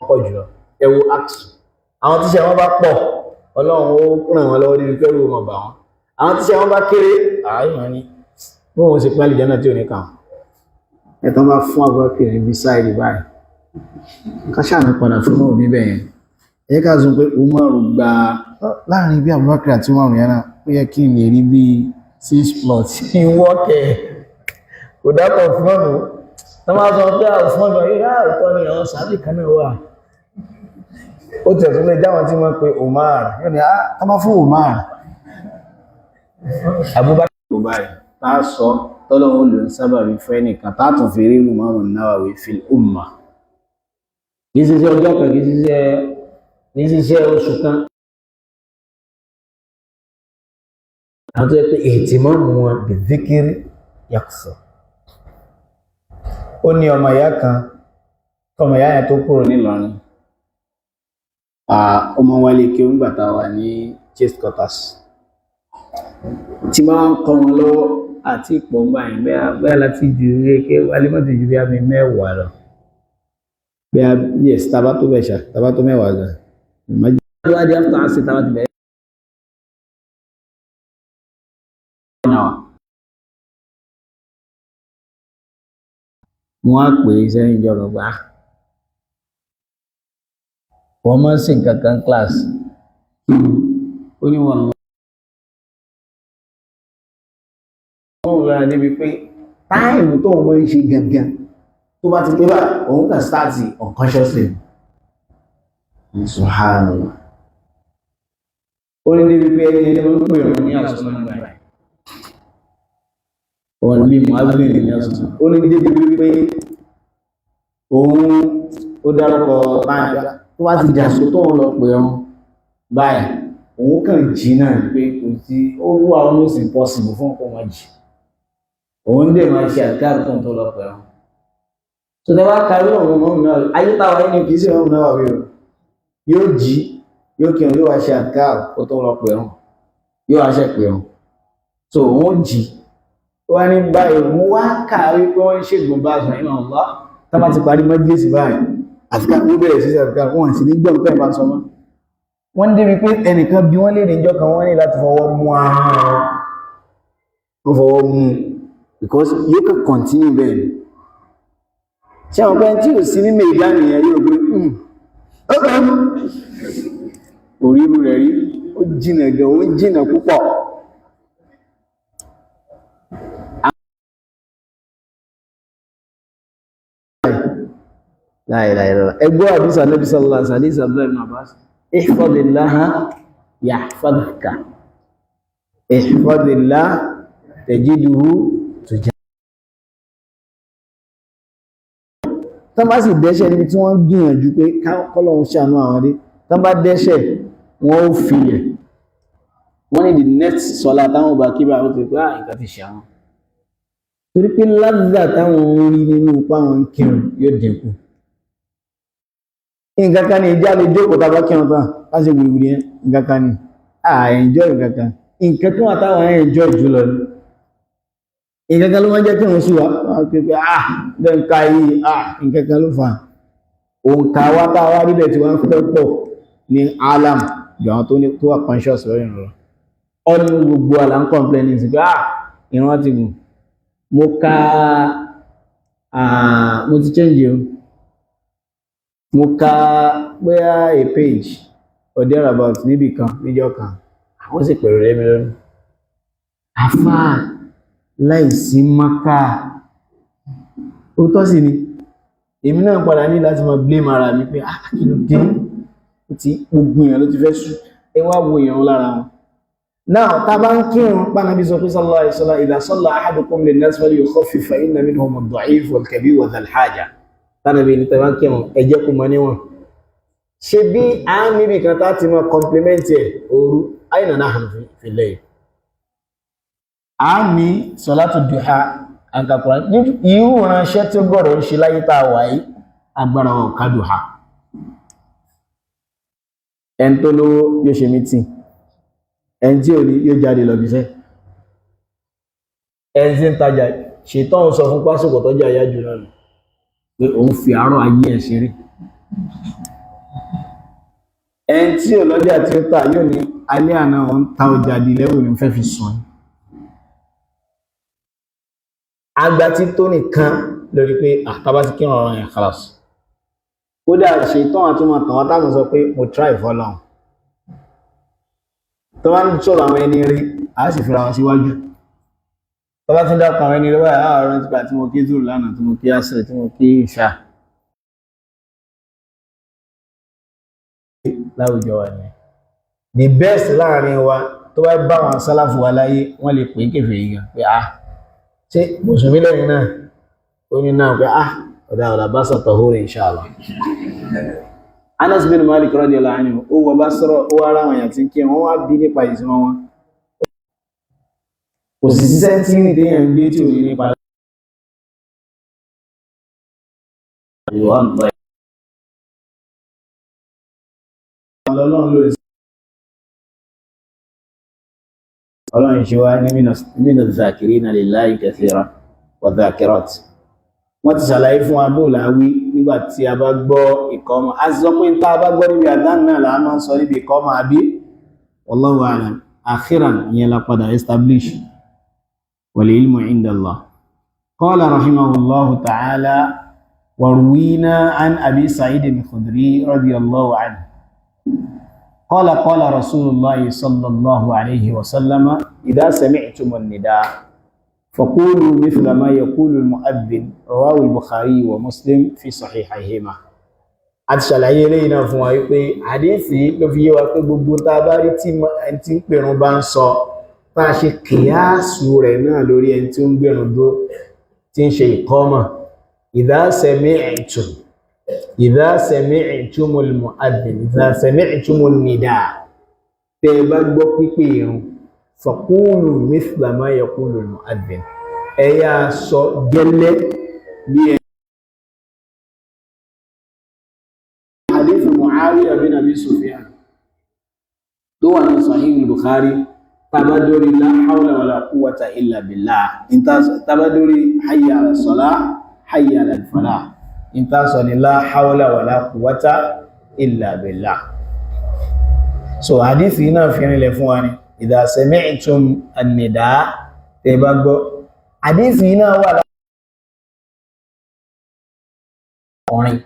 Pọ̀ jùlọ, ẹ wo acts, àwọn tíṣẹ́ wọn bá pọ̀, Ọlọ́run ó ràn wọ́n lọ́wọ́ níbi pẹ́rù wọn bà wọ́n. Àwọn tíṣẹ́ wọn bá kéré, ààyàn ni bí wọ́n ṣe pálí jẹ́ náà tí ò ní kàn. Ẹ̀tàn bá fún Abubakar níbi sáìdì báyìí, ká ṣàánú padà fún náà níbẹ̀ yẹn. Ẹ ká sọ pé Umaru gba láàrin bí Abubakar àti Umaru yẹn náà, ó yẹ kí n lè rí bí six plot ìwọ́kẹ̀ kò dápọ̀ fún ọ̀nà tó máa sọ pé Usman yóò yá òótọ́ ni, àwọn sàábì kan náà wà. Ó tẹ̀ tó lè jáwọn tí wọ́n pe Umar yóò ní á tó bá fún Umar, Abubakar kò báyìí tá a sọ tọ́lọ́wọ́ ló ń sábà rí fẹ́ nìkan tá a tún fi rí Imam Nawawi fil umma. Kì í ṣiṣẹ́ ọjọ́ kan, kì í ṣiṣẹ́ oṣù kan. Àwọn tó yẹ pé ihtimamu wọn bi dhikri yaqsir. Ó ní ọmọ ìyá kan, ọmọ ìyá yẹn tó kúrò nílọrin, ọmọ wálé kí ó ń gbà tá a wà ní Chase Quarters tí máa ń kọ́ wọn lọ́wọ́ àti ìpọ̀ngbà yẹn, bẹ́ẹ̀ láti ju eke alimọ́tì ju bí i 10 lọ, bẹ́ẹ̀ yes, tàbá tó bẹ̀ ṣá, tàbá tó 10 gan. Tó wá di after àṣẹ tàbá ti bẹ̀rẹ̀ náà, mo wá pè é sẹ́yìn ìjọba gbà wọ́n máa ń ṣe nǹkan kan class, ó ní wọn lọ. Wọ́n rà níbi pé táìmù tó wọ́n ń ṣe gangan tó bá ti pé bá òun kàn start unconsciously. Subhanallah. Ó ní débi pé ẹni ẹni wọ́n pè òun ní àsọ̀nà báyìí. Wọ́n bí Muhammad ní àsọ̀nà. Ó ní débi pé òun ó dárúkọ báyìí tó bá ti dàsó tó ń lọ pè ọ́n báyìí, òun kàn jí náà pé kò sí, ó wà almost impossible fún ọkọ̀ wọn jì. Òun dè máa ṣe àdúrà tó ń tó lọ pè ọ́n. So tẹ bá kárí òun mọ́ náà, ayé táwa yìí ni kì í ṣe òun náà wà wí o. Yóò jí, yóò kírun, yóò wá ṣe àdúrà kó tó lọ pè ọ́n, yóò wá ṣe pè ọ́n. So òun jí. Ó wá ní báyìí, mo wá kàwé pé wọ́n ń ṣègùn bá aṣọ ìmọ̀ ọ̀lá. Tá bá ti parí mọ́jílísì báyìí, àti ká wọ́n bẹ̀rẹ̀ sí àdúrà, wọ́n sì ní gbọ́n pẹ́ bá sọ mọ́. Wọ́n débi pé ẹnìkan bí wọ́n lè ní ìjọ kan, wọ́n ní láti fọwọ́ mú ahọ́n wọn, fọwọ́ mú, because yóò kàn continue bẹ́ẹ̀ ni. Ṣé àwọn pẹ́ tí ò sí ní mèdá nìyẹn yóò gbé orí irú rẹ̀ rí, ó jìnà gan, ó jìnà púpọ̀. La ilaha illallah. Ẹgbọ́ àdísà Nabi sallallahu alaihi wasallam, Abdullah ibn Abbas, ihfazillaha yahfazka, ihfazillah tajiduhu tujah. Tán bá sì dẹ́ṣẹ̀ níbi tí wọ́n gbìyànjú pé kọ́lọ́hun ṣàánú àwọn dé, tán bá dẹ́ṣẹ̀ wọ́n ó filẹ̀. Wọ́n ní the next sọ́lá táwọn ọba kíbà ó ti pé à nǹkan ti ṣe àwọn. Torí pé ládà táwọn ń rí nínú páwọn ń kírun yóò dínkù. Nǹkan kan ní ìjà lè jókòó tá a bá kírun tán láti gbìrìgbìrì yẹn, nǹkan kan ní à enjoy nǹkan kan. Nǹkan tó wà táwọn enjoy jùlọ ni. Nǹkan kan ló máa ń jẹ́ kí wọ́n sú wa, wọ́n á pè pé ah bẹ́ẹ̀ ń ka yìí, ah nǹkan kan ló fà á. Òǹkà wa tá a wá níbẹ̀ tí wọ́n fẹ́ pọ̀ ní alam ju àwọn tó ní tó wà conscious lórí ìrànlọ́. Ọ́nù gbogbo àlà ń complain ní ìsìnkú, ah ìran ti gùn. Mo ka, mo ti change o. Mo ka bóyá a page or thereabout níbì kan níjọ́ kan, àwọn sì pẹ̀rù lé mi lórí. Àfáà láìsí mákà. Ó tọ́ sí ni. Èmi náà padà ní láti máa blame ara mi pé ah kí ló dé? Ó ti gbogbo èèyàn ló ti fẹ́ sú. Ẹ wá wo èèyàn lára wọn. Now, tá a bá ń kírun, Ànábì sọ pé sallallahu alaihi wasallam, idha salla ahadukum lin-nas falyukhaffif fa inna minhum ad-da'if wal-kabir wa dhal-haja. Tánàbí ní tá a bá ń kírun, ẹ jẹ́ kó mọ níwọ̀n. Ṣé bí a níbi kan tá ti máa compliment ẹ̀ òru, ayna nahnu fil layl. A ní salatu duha, àǹkàkùrá, irú ìránṣẹ́ tí ó gbọ́dọ̀ ń ṣe láyé tá a wà yìí, agbára wọn ká duha. Ẹni tó lówó yóò ṣe meeting, ẹni tí ò ní yóò jáde lọ bíṣẹ́, ẹni tí ń tajà ṣètọ́n sọ fún pásìkò tọ́jà yá jù náà pé òun fi àárọ̀ ayé ẹ̀ ṣeré. Ẹn tí ò lọ́jà tí ó tà yóò ní alẹ́ àná òun ta ọjà di lẹ́wọ̀ ní fẹ́ fi sùn. Agba tí tó nìkan lórí pé àtàbá ti kírun ọ̀rọ̀ yẹn khalas. Kódà ṣetán àtúmọ̀ tàn wá táwọn sọ pé mo try fọ́lọ́run. Tó bá ń sọ̀rọ̀ àwọn ẹni rí, a sì fira wọn síwájú. Tó bá tún dákọ̀ àwọn ẹni rí báyìí, àárọ̀ nípa tí mo kí zuru lánàá, tí mo kí asr, tí mo kí ìṣà. Láwùjọ wa ni the best láàrin wa tó bá bá wọn sálàfù wa láyé, wọ́n lè pè é kèfèrí gan pé ah, ṣé mùsùlùmí lẹ́yìn náà? Ó ní náà pé ah, ọ̀dà ọ̀dà bá sọ̀tọ̀ hóre inshallah. Anas bin Malik radiyallahu anhu, ó wọ bá sọ̀rọ̀, ó wá ráwọn èèyàn tí ń kí wọ́n, wá bí nípa ìsìn wọn. Kò sì sí sẹ́ńtírì téèyàn ń gbé tí ò ní nípa ọlọ́run ló ọlọ́run ṣe wá ní mina zakirina lillahi kathira wa zakirat. Wọ́n ti ṣàlàyé fún wa bó làwí nígbà tí a bá gbọ́ ìkọ́mọ̀. A sọ pé tá a bá gbọ́ níbi àdán náà là á máa ń sọ níbi ìkọ́mọ̀, àbí? Wallahu a'lam. Akhiran ìyẹn la padà establish. Wal ilmu inda Allah. Qala rahimahullahu ta'ala warwina an Abi Sa'id al-Khudri radiyallahu anhu. قال قال رسول الله صلى الله عليه وسلم إذا سمعتم النداء فقولوا مثل ما يقول المؤذن، رواه البخاري ومسلم في صحيحيهما. A ti ṣàlàyé eléyìí náà fún wa wípé àdéhìsí ló fi yé wa pé gbogbo tá a bá rí tí ẹni tí ń pèrún bá ń sọ, tá a ṣe kìyàsù rẹ̀ náà lórí ẹni tí ó ń gbèrún dó tí ń ṣe ìkọ́mọ̀. إذا سمعتم، إذا سمعتم المؤذن، إذا سمعتم النداء، tẹ́ ẹ bá gbọ́ pípé irun، فقولوا مثل ما يقول المؤذن، ẹ yá sọ gẹ́lẹ́ bí ẹ. Hadith Muawiya bin Abi Sufyan tó wà ní Sahih Bukhari, tabadori لا حول ولا قوة إلا بالله، tabadori حي على الصلاة حي على الفلاح، ìtàsọ̀ ni لا حول ولا قوة إلا بالله. So hadithi náà fi rinlẹ̀ fún wa ni إذا سمعتم النداء, tẹ́ bá gbọ́. Hadithi náà wà láàrin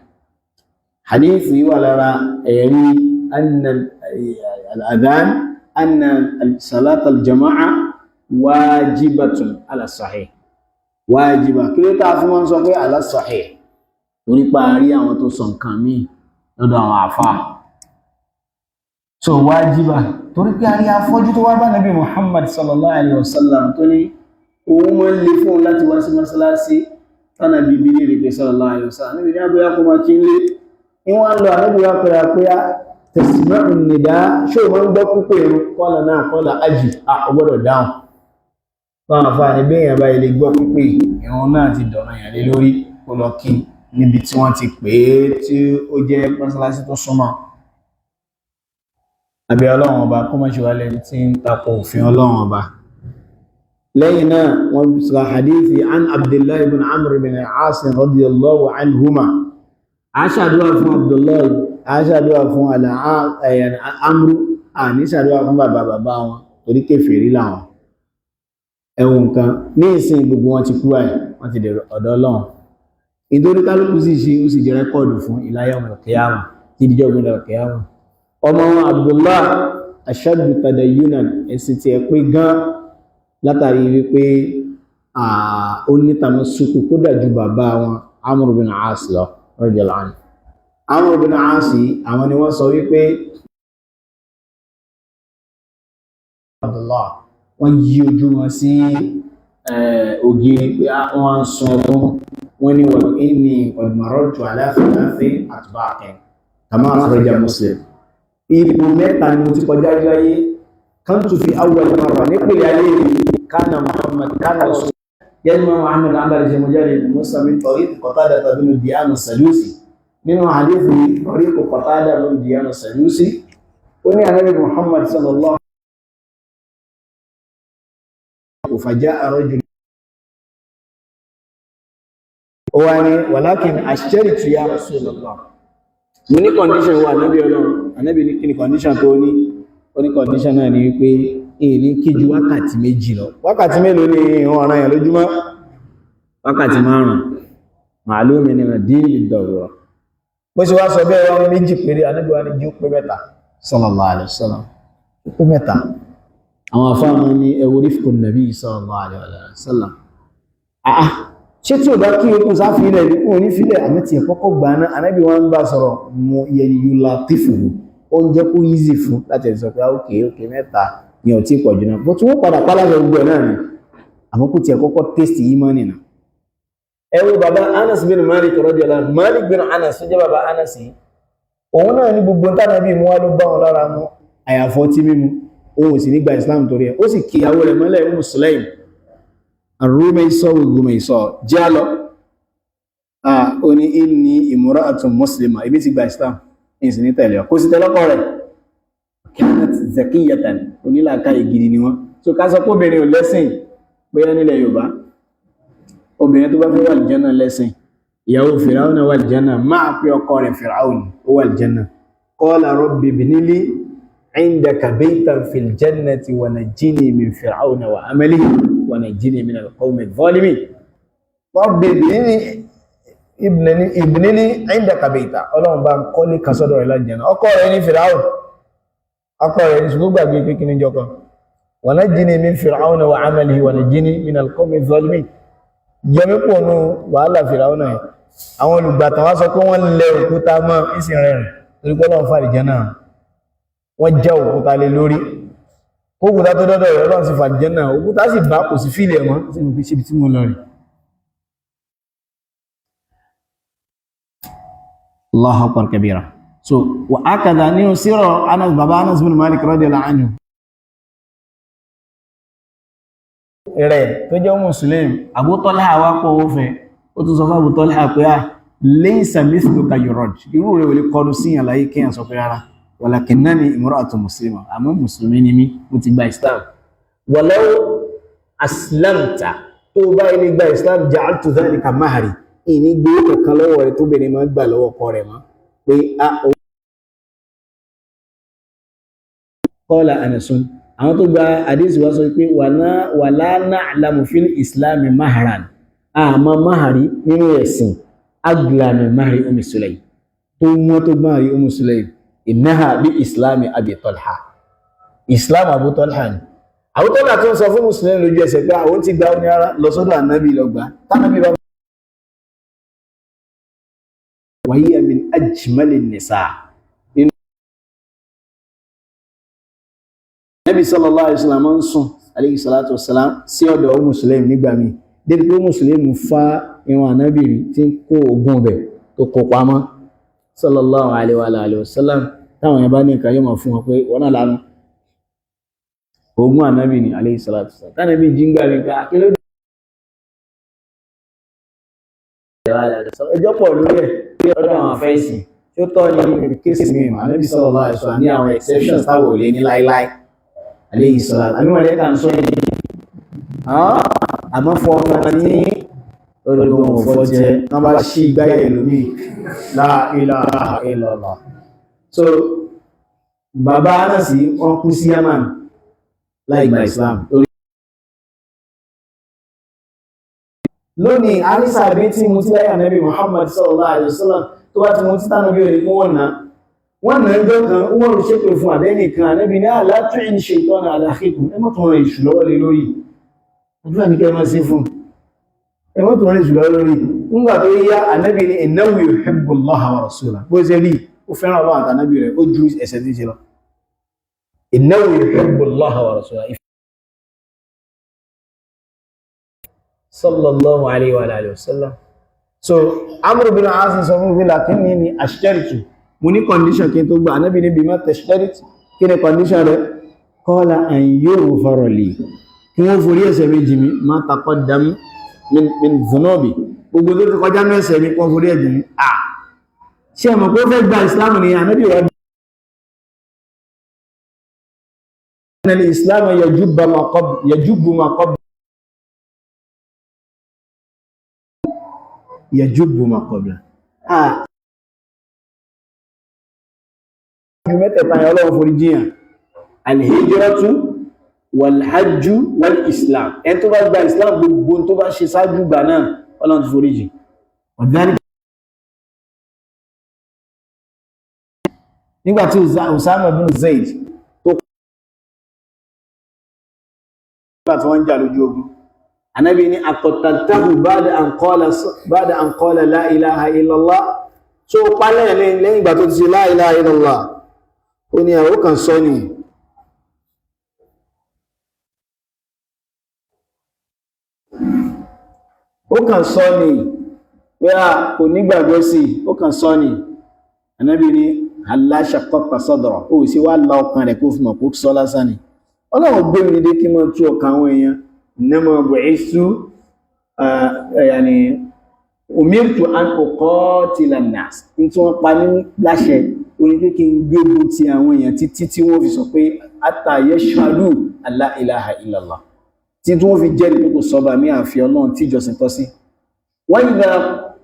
hadithi wà lára ẹ̀rí أن الأذان، أن صلاة الجماعة واجبة على الصحيح. Wájibà kí ló tá fún wọn sọ pé على الصحيح? Torí pa rí àwọn tó sọ nǹkan míì lọ́dọ̀ àwọn àfáà. So wájibà torí pé a rí afọ́jú tó wá bá nàbí Muhammad sallallahu alaihi wasallam, tó ní òun máa ń le fún òun láti wá sí mọ́sálásí. Tánà bíbí ní rí pé sallallahu alaihi wasallam níbi ní abúlé kó máa kí ń lé ní wọ́n lọ. Ànábì wá pẹ̀lú pé تسمع النداء, ṣé o máa ń gbọ́ púpọ̀ irun? قال نعم. قال أجب, à ó gbọ́dọ̀ dáhùn. Fáwọn afáàní bí èèyàn bá ilé gbọ́ pípé ìrun náà ti dọ̀rọ̀ yàn lé lórí, kó lọ kí níbi tí wọ́n ti pè é, tí ó jẹ́ mọ́sálásí tó súnmọ́. Àbí Ọlọ́run Ọba kó má ṣe wá lẹ́ni tí ń tako òfin Ọlọ́run Ọba. Lẹ́yìn náà, wọ́n sọ hadithi عن Abdullahi ibn Amr ibn al-As radiyallahu anhuma. A ṣàdúrà fún Abdullahi, a ṣàdúrà fún Amru, a ní ṣàdúrà fún bàbá bàbá wọn torí kèfèrí làwọn. Ẹ̀wọ̀n nǹkan ní ìsìn, gbogbo wọn ti kú àì wọ́n ti dèrò ọ̀dọ̀ Ọlọ́run. Ìtorí kálukú sì ṣe, ó sì jẹ́ record fún إلى يوم القيامة, tí díjọ́ gbé القيامة. Ọmọ wọn Abdullah أشد تدينا, ẹ̀sìn tí ẹ pé gan látàrí wípé ó ní tàmásùkù kódà ju bàbá wọn Amr bin As lọ رضي الله عنه. Amr bin As, àwọn ni wọ́n sọ wípé Abdullah, wọ́n yí ojú wọn sí ògiri pé wọ́n ń sun ẹkún. Wọ́n ní وإني قد مررت على ثلاث أطباق كما أخرج مسلم. Ipò mẹ́ta ni mo ti kọjá láyé. كنت في أول مرة, nípìnlẹ̀ ayé mi، كان Muhammad كان رسول yẹn mọ́ Muhammad ambali ṣe mọ́jáde Musa min طريق Qatada bin Di'ama Sadusi. Nínú hadithi طريق Qatada bin Di'ama Sadusi, ó ní Ànábì Muhammad sallallahu فجاء رجل, ó wá ní ولكن أشترط يا رسول الله. Mo ní condition wà níbi Ọlọ́run. Ànábì ní kí ni condition tó ní? Ó ní condition náà ni wípé èyí kí ju wákàtí 2 lọ. Wákàtí mélòó ni ìrun ọ̀ranyàn lójúmọ́? Wákàtí 5. Màálùmí ni dín ìdọ̀rọ̀. Bó ṣe wá sọ bẹ́ẹ̀ wá ní 2 péré, Ànábì wá ní jí ó pé 3. Sallallahu alaihi wasallam. Ó pé 3. Àwọn afáàmọ́ ní ẹwọ rífkù nàbí sallallahu alaihi wasallam. Àá, ṣé tí ò bá kí okùn sáfilẹ̀ ní kún ní fílẹ̀ àmì tí ẹ̀kọ́kọ́ gbà náà? Ànábì wọ́n ń bá sọ̀rọ̀ mú yẹni yúlá tífùhù, ó ń jẹ́ kó easy fún láti ẹ̀ sọ pé ókè ókè 3 ni ò tí pọ̀ jù náà, bó tí wọ́n padà pálásọ gbogbo ẹ̀ náà ni, àmọ́ kó tiẹ̀ kọ́kọ́ taste yìí mọ́ nìyà. Ẹ wo bàbá Anas bin Malik radiyallahu anhu, Malik bin Anas tó jẹ́ bàbá Anas yìí, òun náà ní gbogbo tánàbí mú wá ló bá wọn lára mu, àyàfọ́ tí mímu. Òun ò sì ní gba Islam torí ẹ̀. Ó sì kí ìyàwó rẹ̀ mọ́lẹ̀, Umm Sulaim Ar-Rumaysa wa Gumaysa, jẹ́ lọ. Ó ní inni imra'atun muslima, ibi ti gba Islam, ìsìn ní tẹ̀lé ọ. Kò sí tẹ́lọ́kọ rẹ̀. Kanat zakiyatan, onílàáká ìgidi ni wọ́n. So ká sọ pé obìnrin ò lẹ́sìn, bóyá nílẹ̀ Yorùbá, obìnrin tó bá fẹ́ wà lìjánà lẹ́sìn. Ìyàwó Fìràún wà lìjánà, máa pé ọkọ rẹ̀ Fìràún ó wà lìjánà. Qala rabbi ibnili indaka baytan fil jannati wa najjini min fir'auna wa amalihi wa najjini min al-qawmi adh-dhalimin. Rabbi ibnili indaka bayta, Ọlọ́run bá ń kọ́lé kan sọ́dọ̀ rẹ̀ lálìjánà. Ọkọ rẹ̀ ní Fìràún, ọkọ rẹ̀ ní, ṣùgbọ́n gbàgbé pé kí ní jọkọ. Wa najjini min fir'auna wa amalihi wa najjini min al-qawmi adh-dhalimin, yọmí pò nú wàhálà Fìràún náà. Àwọn olùgbàtàn wá sọ pé wọ́n lẹ òkúta mọ́ ìsìn rẹ̀ rìn torí pé Ọlọ́run fàlìjánà. Wọ́n já òkúta lé lórí, òkúta tó dọ́dọ̀ rẹ̀, Ọlọ́run sì fàlìjánà. Òkúta sì bá, kò sí fílẹ̀ mọ́ sí mo fi síbi tí mo lọ rí. Allahu akbar kabira. So wa akadha ní sírọ̀ Anas, bàbá Anas bin Malik radiyallahu anhu rẹ̀ tó jẹ́ Muslim, Abu Talha wá pọ̀ ó fẹ́, ó tún sọ fún Abu Talha pé à laysa mithluka yurad, irú rẹ̀ ò lè kọlu síyàn láyé kíyàn sọ pé rárá, walakinnani imra'atun muslima, àmọ́ mùsùlùmí ni mí, mo ti gba Islam. Walau aslamta, tó bá ilé gba Islam, ja'altu dhalika mahri, ìní gbé kankan lọ́wọ́ rẹ̀ tó bẹ̀rẹ̀ máa gbà lọ́wọ́ ọkọ rẹ̀ mọ́ pé a qala Anasun, àwọn tó gba àdísì wá sọ pé wala na'lamu fil islami mahran, àmọ́ mahari nínú ẹ̀sìn agla min mahri Ummi Sulaym, tó wọ́n tó mahari Ummi Sulaym, innaha bí islami Abi Talha, islam Abu Talha ni. Abu Talha tó ń sọ fún mùsùlùmí lójú ẹsẹ̀ pé àwọn ti gba ní ara lọ sọ́dọ̀ ànábì lọ gbà tánàbí bá wa hiya min ajmali nisa. Nabi sallallahu alaihi wasallam ń sùn alayhi salatu wassalam sí ọ̀dọ̀ Ummu Sulaim nígbà míì, débi pé Ummu Sulaim fa irun ànábì rí tí ń kó ogun bẹ̀ tó kó pamọ́ sallallahu alaihi wa alihi wasallam. Táwọn yẹn bá ní nǹkan yóò máa fún wọn pé wọ́n náà lánàá ogun ànábì ni alayhi salatu wassalam. Tánàbí jíǹgbà mi ká kí ló dé, ẹjọ́ pọ̀ lórí ẹ̀ lọ́dọ̀ àwọn afẹ́sìn tí ó tọ́ ní kéèsì mi. Ànábì sallallahu alaihi wasallam ní àwọn exceptions táwọn ò lè ní láíláí alayhi salatu. Àbí wọ́n lẹ́ka ń sọ yìí, àmọ́ fọ́ ọmọ ní olùgbọ̀n òfò jẹ wọ́n bá ṣí igbáyà ìlúmí, la ilaha illallah. So bàbá Anasi wọ́n kú sí Yaman láì gba Islam. Lónìí àrísà bí tí mú tí láyé Ànábì Muhammad sallallahu alaihi wasallam, tó bá ti mú tí tánàbí òní kún wọ́n náà wọ́n náà jọ kan wọ́n rú ṣépè fún àdẹ́nì kan. Ànábì ní àlátúìn ṣètọ́nà aláhìkùn, ẹ má tún rán èṣù lọ́wọ́ lé lórí, àdúrà ní kẹ́ máa sí fún, ẹ má tún rán èṣù lọ́wọ́ lórí. Nígbà tó yá, Ànábì ní innahu yuhibbu Allaha wa rasulahu, bó ṣe rí ó fẹ́ràn Ọlọ́run àtànábì rẹ̀, ó ju ẹ̀ṣẹ̀ tí ń ṣe lọ. Innahu yuhibbu Allaha wa rasulahu sallallahu alayhi wa alihi wa sallam. So Amr bin As sọ fún mi lakinni ni ashtaritu, mo ní condition kí n tó gbà. Ànábì ní bima tashtarit, kí ni condition rẹ̀? Qala an yughfara li, kí wọ́n forí ẹ̀ṣẹ̀ méjì mi, ma taqaddam min dhunubi, gbogbo tó ti kọjá ní ẹ̀ṣẹ̀ mi kọ́ forí ẹ̀jẹ̀ mi. À ṣe mọ̀ pé ó fẹ́ gba Islam ni? Ànábì wà ní Islam yajubbu ma qabla, yajubbu ma qabla. Mẹ́tẹ̀ẹ̀ta yẹn, Ọlọ́run forí jiyàn: alhijratu walhajju wal-islam. Ẹni tó bá gba Islam, gbogbo tó bá ṣe ṣáájú gbà náà, Ọlọ́run ti forí jì. Nígbàtí Usama bin Zaid tó nígbà tí wọ́n ń jà lójú ogun, Ànábì ní, "Aqataltahu ba'da an qala la ilaha illallah?" Tó pálẹ̀ lẹ́yìn ìgbà tó ti ṣe la ilaha illallah? Ó ní àwọn kan sọ ni. Ó kàn sọ ni pé a kò nígbàgbọ́ sí, ó kàn sọ ni. Ànábì ní, "Halla shaqqaqta sadra?" Ó sì wá la ọkàn rẹ̀ kó fi mọ̀ kó sọ lásán ni. Ọlọ́run gbé mi dé kí mọ́ tú ọkàn àwọn èèyàn. Innama bu'ithtu, yani umirtu an uqatila an-nas. Ní tí wọ́n pa ní láṣẹ oní pé kí n gbógun ti àwọn èèyàn títí tí wọ́n fi sọ pé hatta yashhadu an la ilaha illallah, tí wọ́n fi jẹ́rìí pé kò sọ́ba mí àfi Ọlọ́run tí ìjọsìn tọ́ sí. Wa idha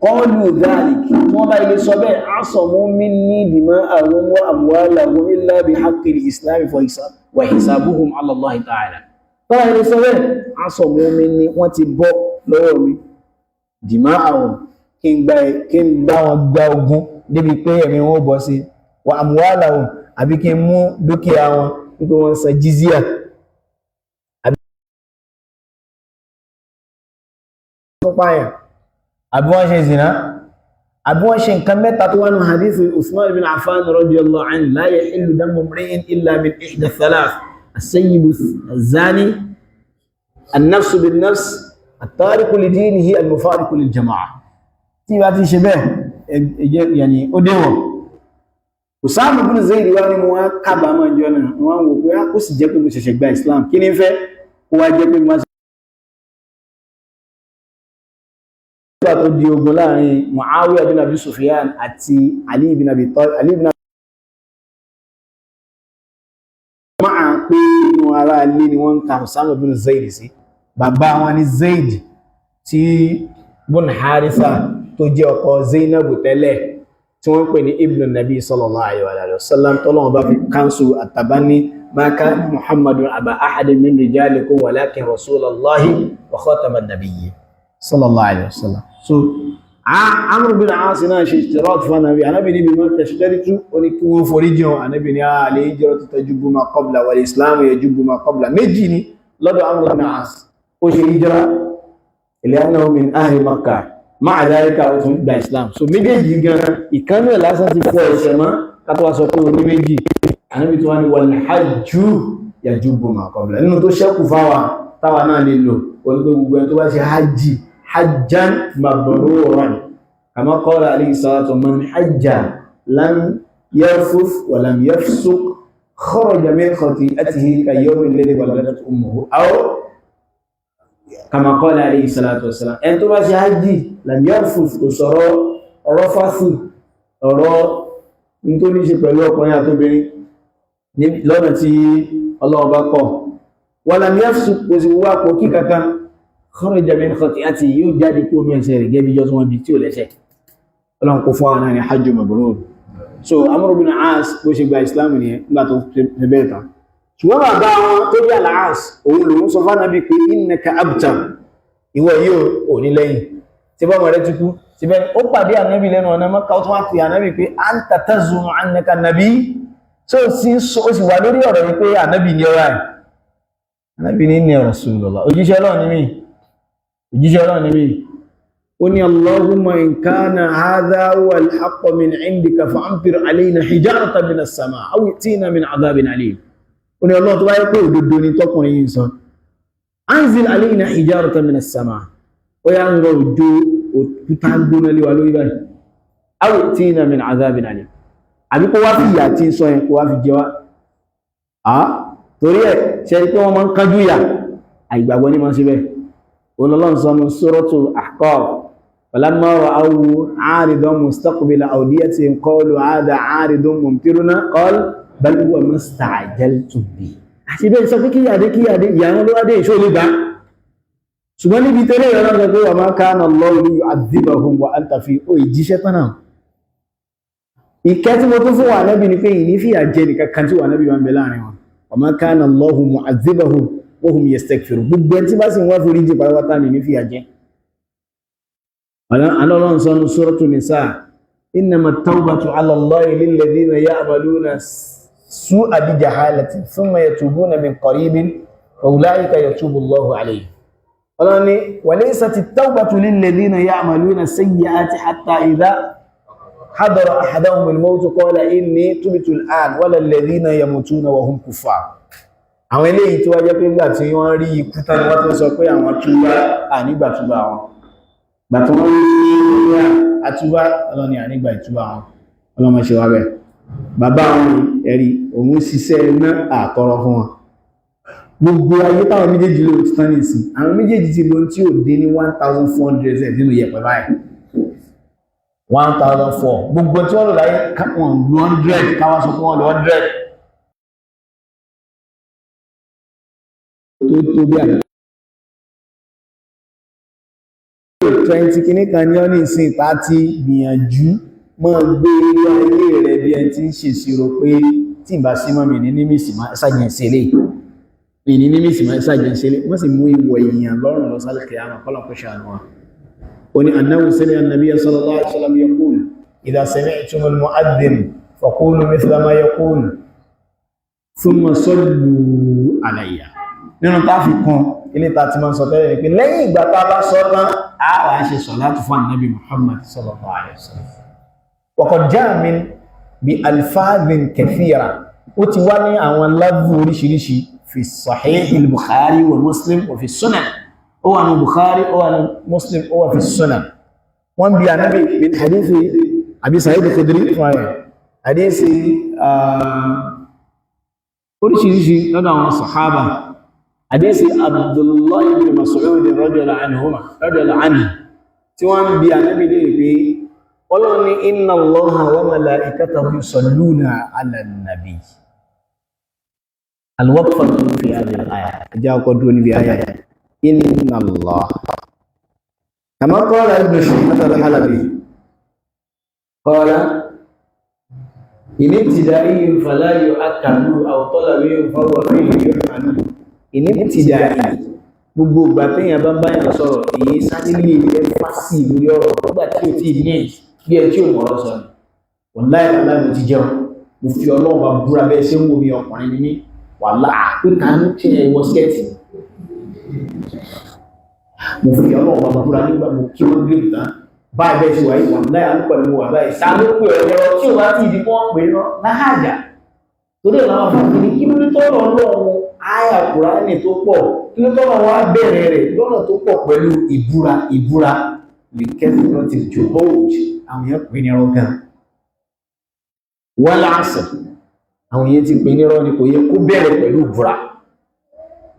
qalu dhalik, tí wọ́n bá ilé sọ bẹ́ẹ̀, asamu minni dima'ahum wa amwalahum illa bihaqqil islam wa hisabuhum ala Allahi ta'ala. Tọ́wọ́ ilé sọ bẹ́ẹ̀, asamu minni, wọ́n ti bọ́ lọ́wọ́ mi, dima'ahum, kí n gbá wọn gba ogun débi pé ẹ̀mí wọn ó bọ́ sí, wa amwalahum, àbí kí n mú dúkìá wọn wípé wọ́n san jizya, àbí wọ́n pààyàn, àbí wọ́n ṣe zina, àbí wọ́n ṣe nǹkan mẹ́ta tó wà nù hadith Uthman bin Affan radiyallahu anhu: la yahillu damu imri'in illa min ihda thalath, as-sayyibu az-zani, an-nafsu bin-nafs, at-tariku li dinihi, al-mufariqu lil-jama'a. Tí bá ti ṣe bẹ́ẹ̀, ẹ̀jẹ̀ yàní ó déwọ̀n. Usama bin Zaid wá ní mo wá kábàámọ̀ ìjọ náà, wọ́n wò pé ó sì jẹ́ pé mo ṣẹ̀ṣẹ̀ gba Islam, kí ní fẹ́ kó wá jẹ́ pé mo nígbà tó di ogun láàrin Muawiya bin Abi Sufyan àti Ali bin Abi Talib, Ali bin máa pé inú ara ilé ni wọ́n ń ka Usama bin Zaid sí. Bàbá wọn ni Zaid tí bun Haritha, tó jẹ́ ọkọ Zainabu tẹ́lẹ̀, tí wọ́n ń pè ní Ibn Nabi sallallahu alaihi wa sallam, tọ́lọ́wọ́n bá fi káńsù àtàbání: ma kana Muhammadun aba ahadin min rijalikum walakin rasulallahi wa khataman nabiyyin, sallallahu alaihi wa sallam. So Amr bin As náà ṣe ishtirat fún Ànábì. Ànábì níbi mọ́ tashtaritu, ó ní kí wọ́n forí jẹun. Ànábì ní al hijratu tajubbu ma qabla wal islamu yajubbu ma qabla. Méjì ni lọ́dọ̀ Amr bin As. Ó ṣe hijra li'annahu min ahli Makkah, ma'a dhalika ó tún gba Islam. So méjèèjì gan, ìkánú ẹ̀ lásán ti fọ́ ẹsẹ̀ mọ́, kátó wá sọ pé oní méjì. Ànábì tó wá ní wal hajju yajubbu ma qabla. Nínú tó ṣẹ́kù fáwa táwa náà lè lò onígbé, gbogbo ẹni tó bá ṣe hajji hajjan mabruran, kama qala alayhi salatu, man hajja lam yarfuth wa lam yafsuq kharaja min khati'atihi ka yawmi alladhi waladat ummuhu, aw kama qala alayhi salatu wassalam. Ẹni tó bá ṣe hajji lam yarfuth, kò sọ̀rọ̀ ọ̀rọ̀ fásù, ọ̀rọ̀ tó ní ṣe pẹ̀lú ọkùnrin àtóbìnrin lọ́nà tí Ọlọ́run bá kọ̀, wa lam yafsuq, kò sì wá pọ̀ kí kankan, kharaja min khati'atihi, yóò jáde kó ní ẹsẹ̀ rẹ̀ gẹ́bí jọ́ tí wọ́n bí tí ò lẹ́sẹ̀. Ọlọ́run kó fún àwọn náà ní hajj mabrur. So Amr bin As, bó ṣe gba Islam nìyẹn nígbà tó ṣe bẹ́ẹ̀ tán. Ṣùgbọ́n bàbá wọn tó bí Al-As, òun lòun sọ fún Ànábì pé innaka abtar, ìwọ yóò ò ní lẹ́yìn tí bá wọn rẹ ti kú síbẹ̀. Ó pàdé Ànábì lẹ́nu ọ̀nà Mẹ́kà, ó tún wá pè Ànábì pé anta tazumu annaka nabi, tó sì ó sì wà lórí ọ̀rọ̀ yìí pé Ànábì ní ọ̀rọ̀ ẹ̀. Ànábì ní inni Rasulullah, òjíṣẹ́ Ọlọ́run ní mí, òjíṣẹ́ Ọlọ́run ní mí. Ó ní, "Allahumma in kana hadha huwa al-haqq min indika fa'amtir alayna hijaratan min as-sama' aw i'tina min 'adhabin alim." Ó ní, Ọlọ́run, tó bá yẹ pé òdodo ni tọkùnrin yìí sọ, anzil alayna hijaratan min as-sama', ó yá, ń rọ òjò òkúta gbóná lé wa lórí báyìí, aw i'tina min 'adhabin alim, àbí kó wá fi ìyà tí ń sọ yẹn, kó wá fi jẹ wá. Torí ẹ̀ ṣe pé wọ́n máa ń kánjú ìyà, àìgbàgbọ́ ní máa ń ṣe bẹ́ẹ̀. Ọlọ́run sọ ní Suratu Ahqaf: falamma ra'awhu 'aridan mustaqbila awdiyatihim qalu hadha 'aridun mumtiruna, qala bal huwa masta'jaltum bihi. Àti bẹ́ẹ̀ sọ pé kíyàdé kíyàdé, ìyà wọn ló wá dé, ìṣó lè gbà. Ṣùgbọ́n níbi tẹ́lẹ̀ ìrọ̀lọ́ sọ pé wa ma kana Allahu liyu'adhibahum wa anta fi ó ìjíṣẹ́ tán náà. Ìkẹ́ tí mo tún fún wa Nábì ni pé ìní fìyà jẹ nìkan kan tí wà Nábì wà ń bẹ láàrin wọn. Wa ma kana Allahu mu'adhibahum wa hum yastaghfirun. Gbogbo ẹni tí bá sì ń wá foríjì pátápátá mi ní fìyà jẹ. Ọlọ́run sọ ní Suratu Nisa, innama tawbatu ala Allahi lilladhina ya'maluna su'a bi jahalatin thumma yatubuna min qaribin fa ulaika yatubu Allahu alayhim. Ọlọ́run ní wa laysati tawbatu lilladhina ya'maluna sayyi'ati hatta idha hadara ahadahum al-mawtu qala inni tubtu al-an wala alladhina yamutuna wa hum kuffar. Àwọn eléyìí tó wá jẹ́ pé nígbà tí wọ́n rí ikú tán ni wọ́n tó sọ pé àwọn túbá, ànígbà túbá wọn. Gbà tí wọ́n rí àtúbá, ọlọ́ni ànígbà ìtúbá wọn. Ọlọ́mọ ṣe wá bẹ́ẹ̀. Bàbá wọn ẹ̀rí òun ṣiṣẹ́ iná àtọrọ fún wọn. Gbogbo ayé táwọn méjèèjì ló ti tán ní ìsìn. Àwọn méjèèjì ti lo tí ò dín ní 1400 nínú yẹ̀pẹ̀ báyìí. 1004. Gbogbo tí wọ́n lò láyé wọ́n lo 100, káwá sọ pé wọ́n lo 100. Tó tó bí àná. 20 kìíní kan ní ọ́ ní ìsìn 30, gbìyànjú máa gbé ilé ayé rẹ̀ bí ẹni tí ń ṣèṣirò pé tí ìbá sí mọ́ mi ní ní mísì máa ṣàjẹ́ ìṣẹ́lẹ̀. Ìní ní mísì máa ṣàjẹ́ ìṣẹ́lẹ̀. Wọ́n sì mú ìwọ̀ èèyàn lọ́rùn lọ sálẹ̀ kìyàmà kọ́lọ̀ kó ṣàánú wa. Ó ní annahu sami'a an-nabiyya sallallahu alaihi wasallam yaqul idha sami'tum al-mu'adhdhin faqulu mithla ma yaqul thumma sallu alayya. Nínú tá fi kún ilé ta ti máa ń sọ tẹ́lẹ̀ ni pé lẹ́yìn ìgbà tá a bá sọ tán a wà ṣe sọ̀látù fún ànábì Muhammad sallallahu alaihi wasallam. Wa qad ja'a min bi alfadhin kathira, ó ti wá ní àwọn lábù oríṣiríṣi fi sahih al-Bukhari wa Muslim wa fi sunan. Ó wà ní Bukhari, ó wà ní Muslim, ó wà fi sunan. Wọ́n bi ànábì min hadithi Abi Sa'id al-Khudri fún ayẹ̀ hadithi oríṣiríṣi lọ́dọ̀ àwọn sahaba. Hadisi Abdullah ibn Mas'ud radiyallahu anhuma radiyallahu anhu tí wọ́n ń bi Ànábì léèrè pé Ọlọ́run ní inna Allaha wa malaikatahu yusalluna ala nabi. Al-waqfatu fi hadhihi al-aya. Ẹjá ọkọ̀ dúró níbi ayà inna Allah. Kama qala Ibn Shu'bah al-Halabi qala in ibtida'iyyun fala yu'akkadu aw talabiyyun fahuwa fihi yuhmalu. Ìní ti dà gbogbo ìgbà téèyàn bá báyàn sọ̀rọ̀ èyí sáré lè ẹ́fásì lórí ọ̀rọ̀ nígbà tí ò tí ì ní bí ẹ tí ò mọ̀rọ̀ sọ ni. Wàláhì wàláhì mo ti jẹun, mo fi Ọlọ́run bá búra bẹ́ẹ̀ ṣé ń wo mi ọkùnrin ni mí, wàláhì pé ta ló ṣe ẹ wọ skẹ́ẹ̀tì. Mo fi Ọlọ́run bá búra nígbà mo kí wọ́n gbé tán báyìí bẹ́ẹ̀ ṣe wà yìí, wàláhì alúpàá ni mo wà báyìí. Ta ló pè ọ lọ́rọ̀ tí ò bá tí ì di kí wọ́n pè é lọ láhàjà? Torí ẹ̀ làwọn afáàfin ní kí ló dé tọ́rọ̀ Ọlọ́run àyà Kùránì tó pọ̀, kí ló tọ́rọ̀ wá bẹ̀rẹ̀ rẹ̀ lọ́nà tó pọ̀ pẹ̀lú ìbúra ìbúra lè kẹ́sìrọ́ ti jòhóòj. Àwọn èèyàn pè ní irọ́ gan. Wal asr, àwọn èèyàn ti pè ní irọ́ ni kò yẹ kó bẹ̀rẹ̀ pẹ̀lú ìbúra.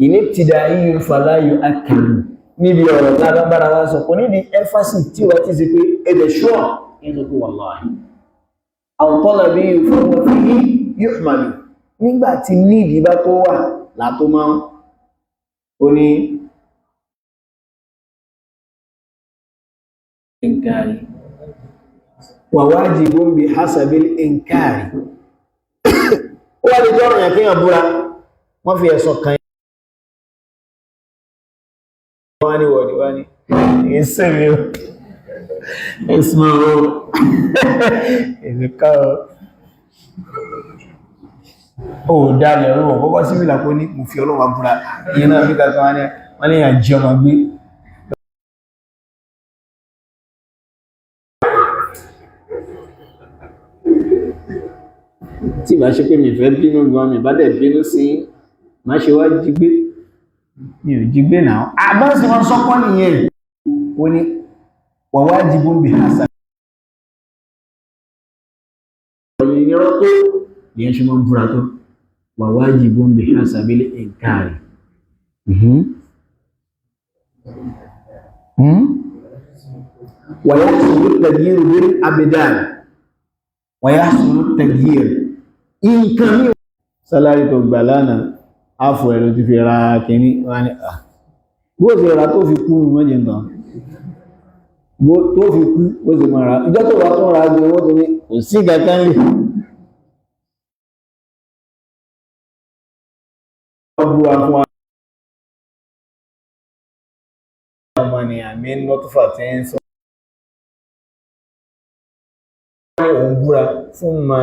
Ìní ti dà iyùn fàlàyò akẹ́lù níbi ọ̀rọ̀ tá a bá bára wa sọ kò ní di emphasis tí wàá ti ṣe pé ẹ̀dẹ̀ ṣúọ̀ ní sọ pé wallahi. Aw talabi fahuwa fihi yuhmalu. Nígbà tí nídìí bá tó wà látó máa ń ó ní inkari wa wajibun bi hasabil inkari. Ó wá lè jọ́rọ̀ yẹn kéèyàn búra, wọ́n fi ẹ̀sùn kan wá ní wọ̀dí wá ní ìsinmi o, ìsinmi o, ìsìnká o, ó dálẹ̀ ọ̀rọ̀ kọ́kọ́ sí ìlà kó ní mo fi Ọlọ́run búra. Ìyẹn náà bí kankan wá ní wọ́n ní àjí ọmọ gbé. Tí ìbá ṣe pé mi fẹ́ bínú gan, mi bá dẹ̀ bínú sí má ṣe wá jí gbé, mi ò jí gbé náà. Àbáṣe wọn sọ́kọ́ nìyẹn. Ó ní wa wajibun bi hasan ìnirọ́ tó ìyẹn ṣe máa ń búra tó wa wajibun bi hasabil inkari. Wa yahsulu at-taghyir bil abdan wa yahsulu at-taghyir nǹkan mi. Sálárì tó gbà lánàá, áfọ̀ ẹ̀rọ ti fi ra kìíní wá ní à bó ṣe ra tó fi kú mọ́jẹ̀ tán, tó fi kú bó ṣe máa ra ìjọ tó bá tún ra ju owó tó ní Kò sí kankan lè. Wọ́n búra fún wa. Ọmọnìyàn mi nọ́túfà tí ń sọ. Òun búra fún ma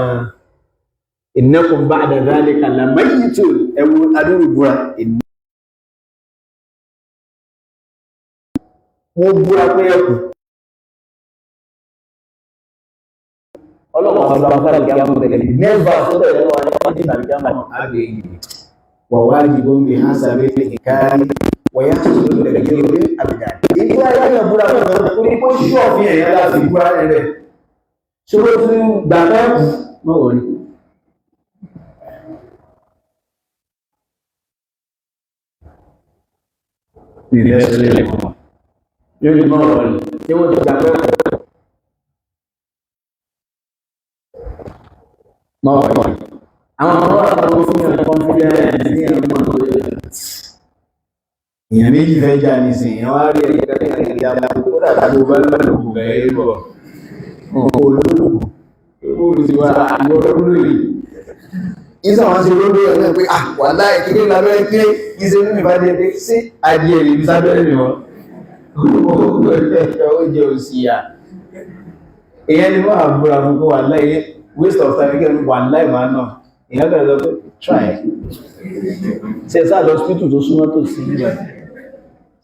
innakum ba'da dhalika lamayitun. Ẹwú adúrú búra. Wọ́n búra pé ẹkù. Ọlọ́pàá ọba fara kí a mọ̀ tẹ̀lé. Nẹ́bà tó tẹ̀lé wà ní ọdún tàbí a mọ̀ àgbè yìí. Wà wájibu bi hasabi al-inkari wa yahsulu at-taghyiru bil abdan. Ìgbà yáyà búra fún ọ̀nà torí kó ṣọ́ọ̀fin ẹ̀yà láti búra rẹ̀. Ṣé ó tún gbà mẹ́kù? Mọ́ wọ̀rí. Yóò ní mọ́ wọ̀rí. Ṣé wọ́n ti gbà mẹ́kù? Mọ́ wọ̀rí. Àwọn ọmọ àwọn fún yàn confidence ní ẹ̀rọ mọ́ èèyàn méjì fẹ́ jà nísìn, èèyàn wá rí ẹ̀yẹ kẹ́kẹ́ ìyá tó dàbí bó bá lọ́lọ́gùn bẹ̀rẹ̀ bọ̀ olóògùn ó ti wá àwọn olóògùn yìí. Ìsọ̀ wọn ṣe lórí ẹ̀ náà pé à wà láì kí ní lábẹ́rẹ́ pé ìṣe nínú ìbádé pé sí adìẹ lè fi sábẹ́rẹ́ mi wọ́n. Ó jẹ òsì yà. Èèyàn ni wọ́n àbúrò fún kó wà láì waste of time kí wà láì máa nà. Èèyàn bẹ̀rẹ̀ lọ pé try. Ṣé sáà lọ hospital tó súnmọ́ tó sí nígbà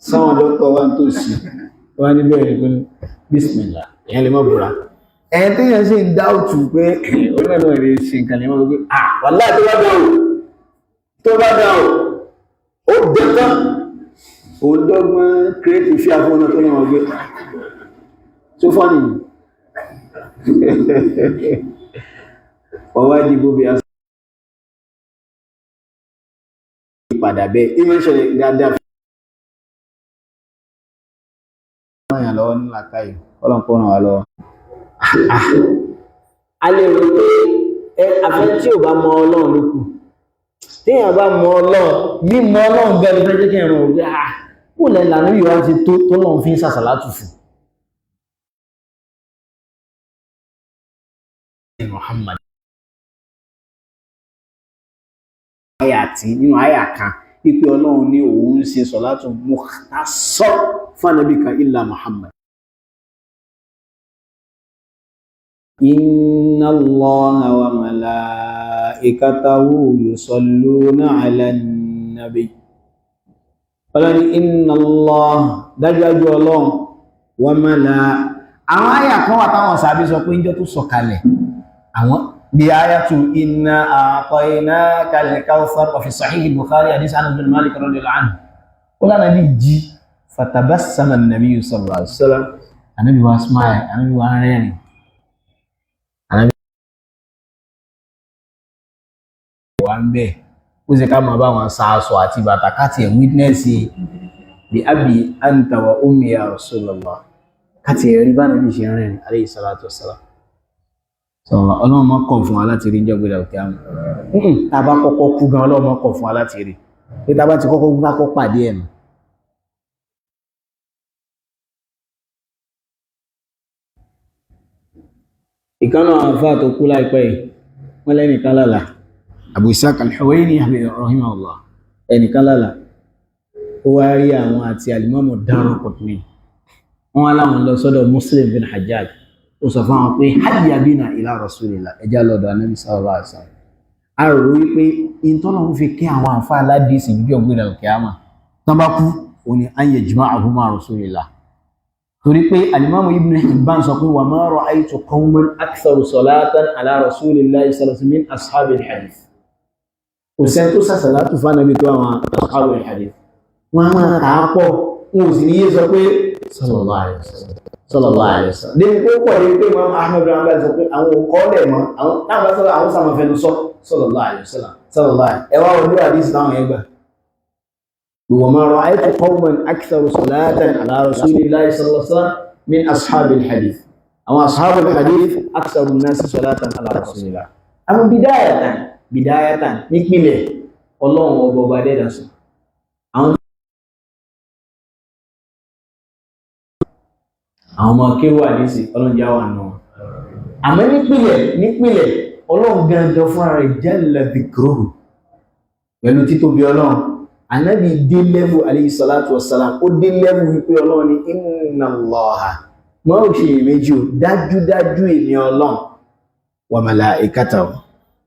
sáwọn dọ́kítọ̀ wá ń tó sí wọ́n ní bẹ̀rẹ̀ pé bísmìlá èèyàn lè má búra. Ẹ̀yìn tí èèyàn sì ń dáùtù pé onímọ̀ náà lè ṣe nǹkan lè má pé ah wàláhì tó bá dán o tó bá dán o ó dẹ́tán òun dọ́gbọ́n create fear fún ọ̀nà tó ní wọn gbé tó fọ́nì ọwájú bí a padà bẹ́ẹ̀ ìmọ̀ ìṣẹ̀lẹ̀ dáadáa fún àyàn lọ́wọ́ ní làákàyè ọlọ́nkọ́ ràn wá lọ́wọ́. A lè rò pé afẹ́ tí ò bá mọ Ọlọ́run ló kù. Téèyàn bá mọ Ọlọ́run, mímọ̀ Ọlọ́run bẹ́ẹ̀ ló fẹ́ jẹ́ kí ẹ̀rùn òwe à kó lẹ́ lànà yìí wá ti tó tó lọ́n fi ń sàṣàlátù fún. Muhammad àyà tí nínú àyà kan wípé Ọlọ́run ní òun ń ṣe sọ̀látù mukhtassar fún ànábì kan illa Muhammad. Inna Allaha wa malaikatahu yusalluna ala nabi. Ọlọ́run ní inna Allah dájúdájú Ọlọ́run wa mala. Àwọn àyà kan wà táwọn sàbí sọ pé ń jọ tó sọ̀kalẹ̀. Àwọn bí ayatu inna a'tainaka al-kawthar wa fi sahih Bukhari hadith Anas bin Malik radiyallahu anhu. Ó lánàá bí jí fatabassama an-nabiy sallallahu alaihi wasallam. Ànábì wa smile, ànábì wa rẹ́rìn. Ànábì wa ń bẹ̀. Ó sì ká máa bá wọn sa aṣọ àti bàtà káti ẹ̀ witness bí abi anta wa ummi ya Rasulullah. Káti ẹ̀ rí bá nàbí ṣe rẹ́rìn alayhi salatu wassalam. Sọ̀rọ̀ Ọlọ́run máa kọ̀ fún wa láti rí ìjọba ìdàgbà kí á mọ̀. Tá a bá kọ́kọ́ kú gan Ọlọ́run máa kọ̀ fún wa láti rí. Pé tá a bá ti kọ́kọ́ kú ká kọ́ pàdé ẹ̀ nù. Ìkan náà àfáà tó kú láìpẹ́ yìí, wọ́n lẹ́nìkan lálàá. Abu Ishaq al-Huwaini rahimahullah. Ẹnìkan lálàá. Ó wá rí àwọn àti Al-Imam Daraqutni. Wọ́n wá láwọn lọ sọ́dọ̀ Muslim bin Hajjaj. Ó sọ fún àwọn pé hayya bina ila Rasulillah ẹjá lọ́dọ̀ Ànábì sallallahu alaihi wasallam. A rò wípé ìtọ́nà ń fi kí àwọn àfáà aládìsí bí ọ̀gbìn òkè àmà. Tán bá kú, òun ni an yajma'ahum ma'a Rasulillah. Torí pé Al-Imam Ibn Hibban sọ pé wa ma ra'aytu qawman aktharu salatan ala Rasulillahi sallallahu alaihi wasallam min ashabil hadith. Kò sẹ́ni tó sàṣàlátù fún Ànábì tó àwọn ashabil hadith. Wọ́n á máa kà á pọ̀, wọn ò sì ní yé sọ pé sallallahu alaihi wasallam sallallahu alaihi wasallam. Débi pé ó pọ̀ ní pé Imam Ahmad bin Hanbal sọ pé àwọn òkọ́ lẹ̀ mọ́, àwọn táwọn bá sọ̀rọ̀ àwọn sàmọ̀ fẹnu sọ sallallahu alaihi wasallam sallallahu alaihi. Ẹ wá ojú àdìsí táwọn yẹn gbà. Wa ma ra'aytu qawman aktharu salatan ala rasulillahi sallallahu alaihi wasallam min ashabil hadith. Àwọn ashabul hadith aktharu an-nasi salatan ala rasulillah. Àwọn bidayatan bidayatan nípìnlẹ̀ Ọlọ́run ọba ọba dẹ́dà sọ. Àwọn ọmọ kéwà nísì ọlọ́njẹ́ wà náà. Àmọ́ nípìlẹ̀ nípìlẹ̀, Ọlọ́run gangan fúnra rẹ̀ jalla dhikruhu, pẹ̀lú títóbi Ọlọ́run, Ànábì dé level, alayhi salatu wassalam, ó dé level wípé Ọlọ́run ní inna Allaha, mọ́ ò ṣe ìméjì o, dájúdájú èmi Ọlọ́run, wa malaikatahu,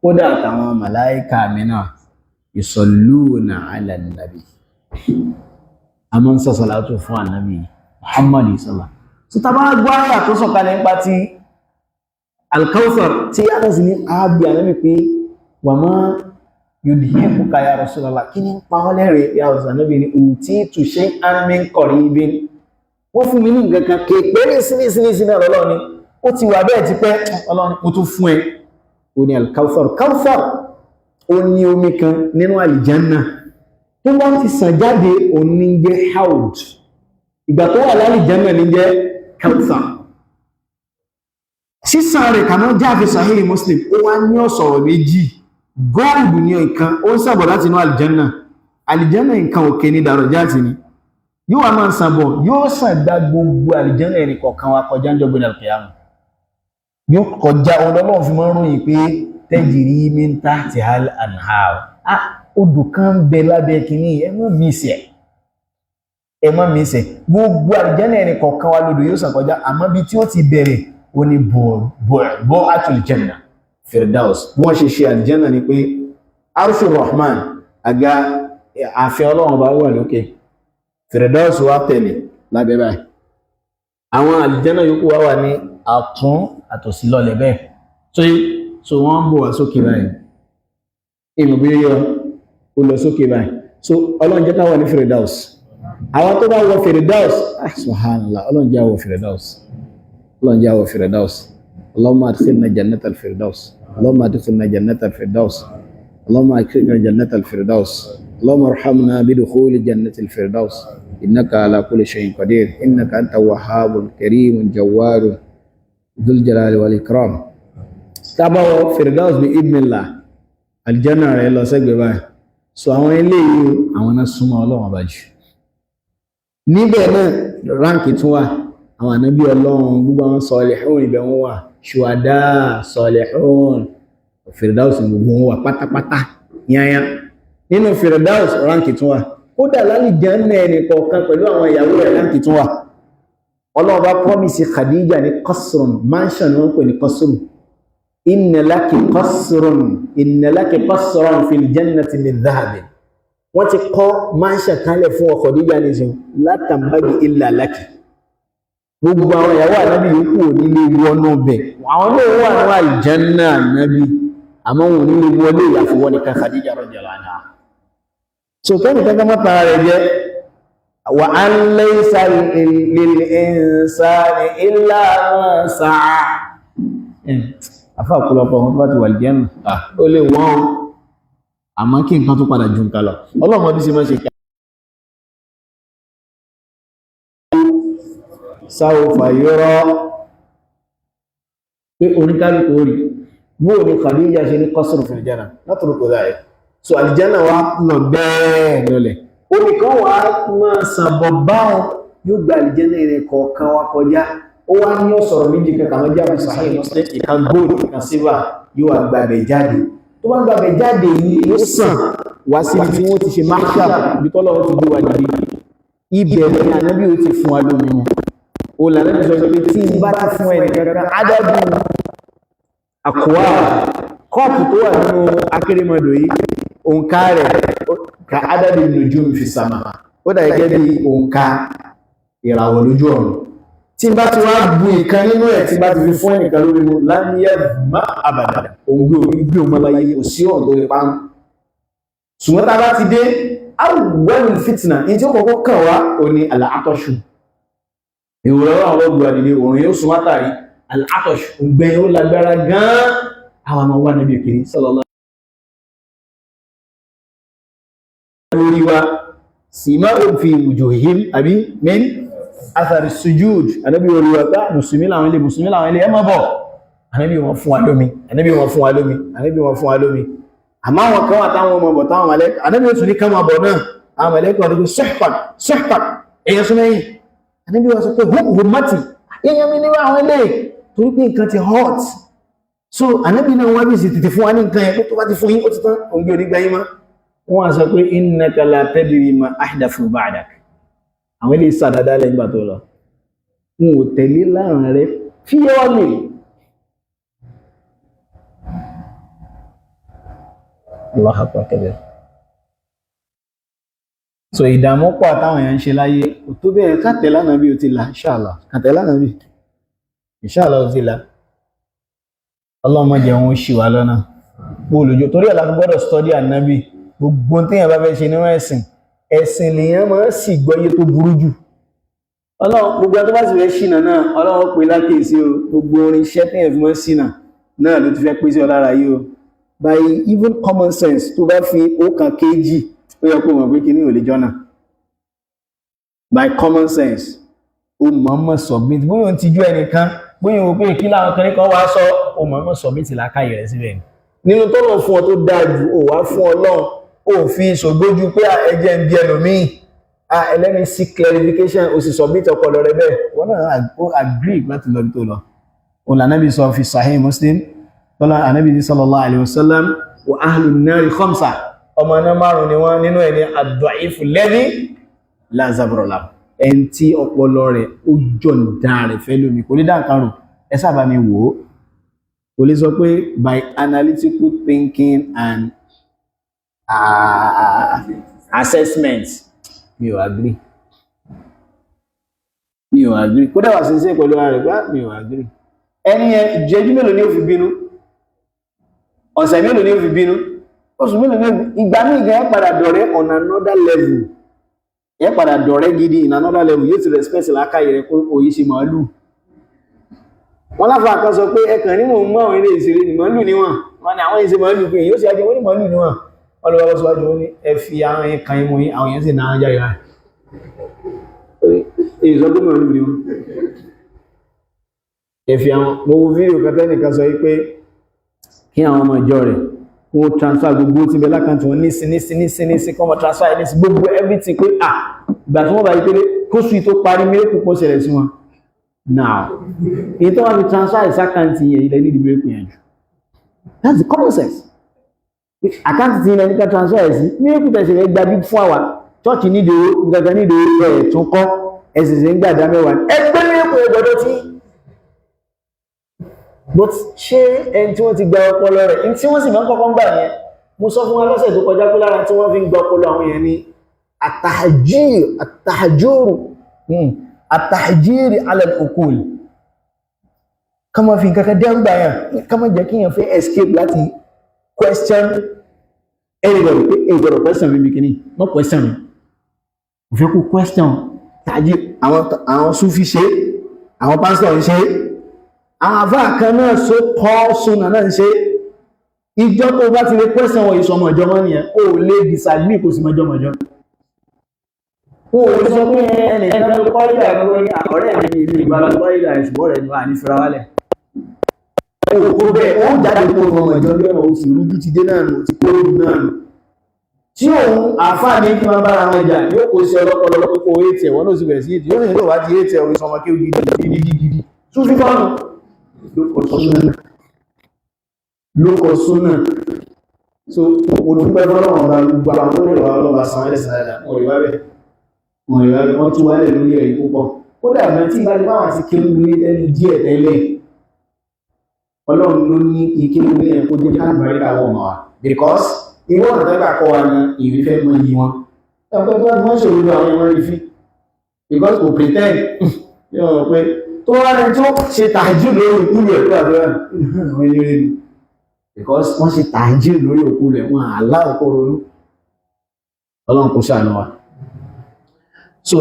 kódà àtàwọn màláìkà mi náà, yusalluna ala nabi, a máa ń sọ sàlátù fún Ànábì Muhammad sallallahu. So tá bá gbọ́ àyà tó sọ̀kalẹ̀ nípa ti Alkawthar tí a náà sì ní ààbì Ànábì pé wà má yudhibuka ya Rasulullah, kí ní pa ọ́ lẹ́rìn ya Rasulullah? Ànábì ní utitu shay'an min qaribin, wọ́n fún mi ní nǹkan kan kéèpé ní sí ní sí ní sí náà lọ́lọ́ ni ó ti wà bẹ́ẹ̀ ti pẹ́. Ọlọ́run, mo tún fún ẹ ó ní Alkawthar. Kawthar, ó ní omi kan nínú àlìjánà tó wọ́n ti sàn jáde, òun ní jẹ́ haud. Ìgbà tó wà lálìjánà ní jẹ́ Kawthar. Sísàn rẹ̀ kàná jáfe Sahih Muslim, ó wá ní ọ̀sọ̀rọ̀ méjì. Gold ní nǹkan ó ń sàbọ̀ láti inú àlìjánà. Àlìjánà nǹkan òkè ní dàrọ̀jáàtì ni yóò wá máa sàbọ̀, yóò sàn gba gbogbo àlìjánà ẹnì kọ̀ọ̀kan wa kọjá ń jọgbìn àlùkìyámà, yóò kọjá. Ọlọ́run fi máa ń ròyìn pé tajri min tahtihal anhar. Ah, odò kan ń bẹ lábẹ́ kínní, ẹ má miss ẹ̀, ẹ má miss ẹ̀. Gbogbo àlìjánà ẹnì kọ̀ọ̀kan wa lodò yóò sàn kọjá. Àmọ́ bí tí ó ti bẹ̀rẹ̀, ó ní bọ́ àtúlìjánà Firdaus. Bí wọ́n ṣe ṣe àlìjánà ni pé Arshur Rahman, àga ààfin Ọlọ́run bá wà lókè, Firdaus wá tẹ̀lé lábẹ́ báyìí, àwọn àlìjánà yòókù wá wà ní àtún àtòsí lọlẹ̀ bẹ́ẹ̀. So wọ́n ń bọ̀ wá sókè báyìí, ìmọ̀ bí yọ ó lọ sókè báyìí. So Ọlọ́run jẹ́ ká wà ní Firdaus. Àwọn tó bá wọ Firdaus, ah, subhanallah, Ọlọ́run jẹ́ wọ Firdaus, Ọlọ́run jẹ́ wọ Firdaus. Allahumma adkhilna jannata al-Firdaus, Allahumma adkhilna jannata al-Firdaus, Allahumma adkhilna jannata al-Firdaus, Allahumma arhamna bidukhuli jannati al-Firdaus, innaka ala kulli shay'in qadir, innaka anta wahhabun karimun jawwadun dhul jalali wal ikram. Tábàwọ̀ Firdaus bi idhnillah, aljanna rẹ̀ lọ sẹ́gbẹ̀ẹ́ báyìí. So àwọn eléyìí, àwọn náà súnmọ́ Ọlọ́run ọba jù. Níbẹ̀ náà rank tún wà. Àwọn ànábì Ọlọ́run, gbogbo àwọn salihun, ibẹ̀ wọn wà, ṣùwádà, salihun, Firdaus, gbogbo wọn wà pátápátá yányá nínú Firdaus. Rank tún wà. Kódà lálìjánnà ẹnì kọ̀ọ̀kan pẹ̀lú àwọn ìyàwó rẹ̀, rank tún wà. Ọlọ́run bá promise Khadija ní qasrun, mansion ni wọ́n pè ní qasrun. Inna laki qasrun, inna laki qasran fil jannati min dhahabin. Wọ́n ti kọ́ mansion kalẹ̀ fún Khadija nìsín, la tambagi illa laki. Gbogbo àwọn ìyàwó ànábì yòókù ò nílé wọnú bẹ̀. Àwọn náà wà ní àlìjánná ànábì, àmọ́ wọn ò nílé wọlé ìyàfọwọ́ nìkan, Khadija radiyallahu anha. So kẹ́ni kankan mọ́ tara rẹ̀ jẹ́. Wa an laysa lil insani illa ma sa'a. Afá, ọ̀pọ̀lọpọ̀ wọn tó bá ti wà lìjẹ́nà, ó lè wọ́n o, àmọ́ kí nǹkan tó padà ju nǹkan lọ, ọlọ́mọ bí ṣe máa ṣe ká. Sawfa yura, pé oníkálùkù orí bóò ní Khadija ṣe ní qasr fil janna látòrò láì. So àlìjánà wa lọ bẹ́ẹ̀ lọlẹ̀, omi kan wà á máa sàbọ̀ báwọn, yóò gba àlìjánà rẹ̀ kọ̀ọ̀kan wa kọjá. Ó wá ní ọ̀sọ̀rọ̀ méjì kan kàmọ́ jáde Sahih Muslim, ìkan gold, ìkan silver. Yóò wá gbàbẹ̀ jáde. Tó bá gbàbẹ̀ jáde yìí, yóò sàn wá síbi tí wọ́n ti ṣe mahshar, ibi tọ́lọ́run ti gbé wa dìde. Ibẹ̀ ni Ànábì ó ti fún wa lómi mu. Ó lànà sọ pé tí n bá ti fún ẹnì kankan adadu àkùwá kọ́ọ̀pù tó wà nínú akérèmọdò yìí, òǹkà rẹ̀ ka adadu nujum fi sama, ó dà gẹ́gẹ́ bí òǹkà ìràwọ̀ lójú ọ̀run. Tí n bá ti wá bu ìkan nínú ẹ̀, tí n bá ti fi fún ẹnìkan lórí mu, láníyà má àbàdà, òun gbé òun gbé òun mọ́láyé, kò sí ọ̀n tó lè pa. Ṣùgbọ́n tá a bá ti dé awwalul fitna, ní tí ó kọ́kọ́ kàn wá ò ní àlàátọ̀ṣù. Ìwòrán àwọn ọgbà àdìdì, òrùn yóò sún látàrí àlàátọ̀ṣù, ògbẹ́ yóò lágbára gan-an. Àwọn ọmọ wà níbi kiri sallallahu lórí wa simahum fi wujuhihim àbí min athari sujud. Ànábì orí wa pé mùsùlùmí làwọn ilé, mùsùlùmí làwọn ilé, ẹ má bọ̀. Ànábì wọn fún wa lómi, Ànábì wọn fún wa lómi, Ànábì wọn fún wa lómi. Àmọ́ àwọn kan wà táwọn ọmọ bọ̀, táwọn mọ̀lẹ́kọ̀, Ànábì ó tún ní ká máa bọ̀ náà. Àwọn mọ̀lẹ́kọ̀ ọdún suhqan suhqan, èèyàn súnmọ́ yìí. Ànábì wọn sọ pé hum ummati, èèyàn mi ní àwọn ilé, torí pé nǹkan ti hot. So ànábì náà wá bí sì tètè fún wa ní nǹkan yẹn pé tó bá ti fún yín ó ti tán, òun gbé onígbà yín mọ́. Wọ́n á sọ pé innaka la tadri ma ahdathu ba'dak. Àwọn ilé ìsàdádá lẹ́yìn ìgbà tó lọ, wọn ò tẹ̀lé láàrin rẹ̀ fíọ́lì. Allahu akbar kabir. So ìdààmú pọ̀ táwọn èèyàn ń ṣe láyé, kò tó bẹ́ẹ̀. Kàtẹ́ lánàá bí o ti là, inshallah. Kàtẹ́ lánàá bí, inshallah, o ti là. Ọlọ́run má jẹ́ wọn ó ṣì wá lọ́nà bó olùjọ. Torí ẹ̀ la fi gbọ́dọ̀ study ànábì. Gbogbo téèyàn bá fẹ́ ṣe nínú ẹ̀sìn, ẹ̀sìn lèèyàn máa ń sì gbọ́yé tó burú jù. Ọlọ́run, gbogbo ẹni tó bá sì fẹ́ ṣìnà náà, Ọlọ́run pè lákèésí o. Gbogbo orin iṣẹ́ téèyàn fi máa ń ṣìnà náà ló ti fẹ́ pín sí ọ lára yìí o. By even common sense, tó bá fi ọ̀kan kéjì, ó yẹ kó mọ̀ pé kíní ò lè jọ́nà. By common sense, ó mọ̀ọ́mọ̀ submit, bóyá ó ti jú ẹnìkan, bóyá ó pé kí láwọn kan ní kan wá sọ, ó mọ̀ọ́mọ̀ submit làákàyè rẹ̀ síbẹ̀ ni. Nínú tó lọ fún ọ tó dáa jù, ó wá fún Ọlọ́run, ó fi ṣògbójú pé ẹjẹ́ ń bí ẹlòmíì, let me seek clarification. Ó sì submit ọpọlọ rẹ bẹ́ẹ̀, wọ́n náà ó agree láti lọ bí tó lọ. Òun lànàbí sọ fi Sahih Muslim tọ́lá ànábì sallallahu alaihi wasallam, wa ahlun nari khamsa, ọmọ náà márùn ni wọ́n. Nínú ẹni ad-da'ifu alladhi la zabra lahu, ẹni tí ọpọlọ rẹ̀ ó jọ̀ǹda rẹ̀ fẹ́ lómi, kò ní dá nǹkan rò. Ẹ sábà mi wò ó, kò lè sọ pé by analytical thinking and assessment, mi ò agree, mi ò agree. Kódà wà sínsẹ́ pẹ̀lú ara rẹ̀ pé mi ò agree. Ẹni yẹn, ìjẹ́jú mélòó ni ó fi bínú? Ọ̀sẹ̀ mélòó ni ó fi bínú? Oṣù mélòó ni ó fi? Ìgbà míì gan, ẹ padà dọ̀rẹ́ on another level, ẹ padà dọ̀rẹ́ gidi in another level. Yóò ti respect làákàyè rẹ pé òyì ṣe màálù. Wọ́n láfa kan sọ pé ẹkàn ní mò ń mú àwọn ilé ìṣeré ní màálù níwọ̀n. Wọ́n ní àwọn ìṣe màálù pé yóò ṣe ajẹ́. Wọ́n ní màálù níwọ̀n. Wọ́n lọ wọ́n síwájú, wọ́n ní ẹ fi àwọn yẹn kan imú yín. Àwọn yẹn sì náà jáde láì èyí sọ pé màálù níwọ̀n. Ẹ fi àwọn. Mo wo fídíò kan tẹ́nìkan sọ pé kí àwọn ọmọ ìjọ rẹ̀ kó transfer gbogbo tí bẹ lákàntì wọn ní sí ní sí ní sí ní sí, kọ́ mọ̀ transfer ní sí gbogbo everything, pé à ìgbà tí wọ́n bá yí pé kóṣù tó parí, miracle kó ṣẹlẹ̀ sí wọn. Now, èyí tó wá fi transfer ìsákàntì yẹn, ilẹ̀ nídìí miracle yẹn jù. That's the common sense. Àkáǹtì tí ilẹ̀ nípa transfer ẹ̀ sí, miracle tẹ̀sí rẹ̀ gba bí fún àwa. Church nídìí owó gangan, nídìí owó ẹ̀ tún kọ́, ẹ̀sìn sì ń gbàdá mẹ́wàá ẹgbẹ́ miracle yẹn gbọ́dọ̀ tí. But ṣé ẹni tí wọ́n ti gba ọpọlọ rẹ̀ ní tí wọ́n sì máa ń kọ́kọ́ ń gbà yẹn? Mo sọ fún wa lọ́sẹ̀ tó kọjá pé lára tí wọ́n fi ń gba ọpọlọ àwọn yẹn ni àtàjír, àtàjúrù, àtàjír ala al-uqul. Ká máa fi nǹkan kan dẹ́rù bà yàn, ká máa jẹ́ kí èèyàn fẹ́ escape láti question anybody, pé èyí gbọ́dọ̀ question mi bí kìíní, no question mi, mo fẹ́ kó question tàjí. Àwọn Súfì ṣe, àwọn pásítọ̀ ń ṣe, àwọn àfáà kan náà só kọ́ súnà náà ń ṣe. Ìjọ tó bá ti lè question wọ̀, ìsọmọ ìjọ mọ́ nìyẹn. Ó lè disagree, kò sí mọ́jọ́ mọ́jọ́. Ó lè sọ pé ẹnìkan ló kọ́ ìgbà gbogbo ní ọ̀rẹ́ mi ní ìlú ìgbà lọ́wọ́ ìlà ìṣùgbọ́ rẹ̀ ní wà ní fira wálẹ̀. Ó kó bẹ́ẹ̀, ó jáde kó ọmọ ìjọ lọ́nà, ó sì rújú ti dé náà nù, ti kó rújú náà nù. Tí òun àfáà ní kí wọ́n bára wọn jà, yóò kó sí ọlọ́pọlọ pé kó ètì ẹ̀, wọ́n ló sì bẹ̀rẹ̀ sí ètì, yóò sì nílò wá ti ètì ẹ̀, orí sọmọ kí ó gidi gidi gidi. Súfí kọ́nù lókọ̀ súnà. So olùpẹ́ fọ́lọ́wọ̀n bá gbogbo àwọn tó rẹ̀ wá ọlọ́wà san ẹlẹ́sìn dáadáa. Wọ́n rí wá bẹ́ẹ̀, wọ́n rí wá bẹ́ẹ̀, wọ́n tún wálẹ̀ lórí ẹ̀rí púpọ̀. Kódà gan, tí ìbá ti báwọn ti kéwú ní ẹni díẹ̀ tẹ́lẹ̀, Ọlọ́run ló ní ìkéwú ní ẹ̀ kó jẹ́ káàbàríkà wọ̀ mọ́ wa, because irú ọ̀nà tó gbà kọ́ wa ní ìrí fẹ́ mọ iyì wọn. Ẹ̀kọ́ tó wọ́n ṣòro àwọn ẹ̀wọ̀n rí fi, because kò pretend yóò pé tó wá rẹ̀ tó ṣe tàjú lórí òkú rẹ̀ tó àdúrà àwọn eléré ni, because wọ́n ṣe tàjú lórí òkú rẹ̀, wọ́n àlá òkú ronú. Ọlọ́run kò ṣàánú wa. So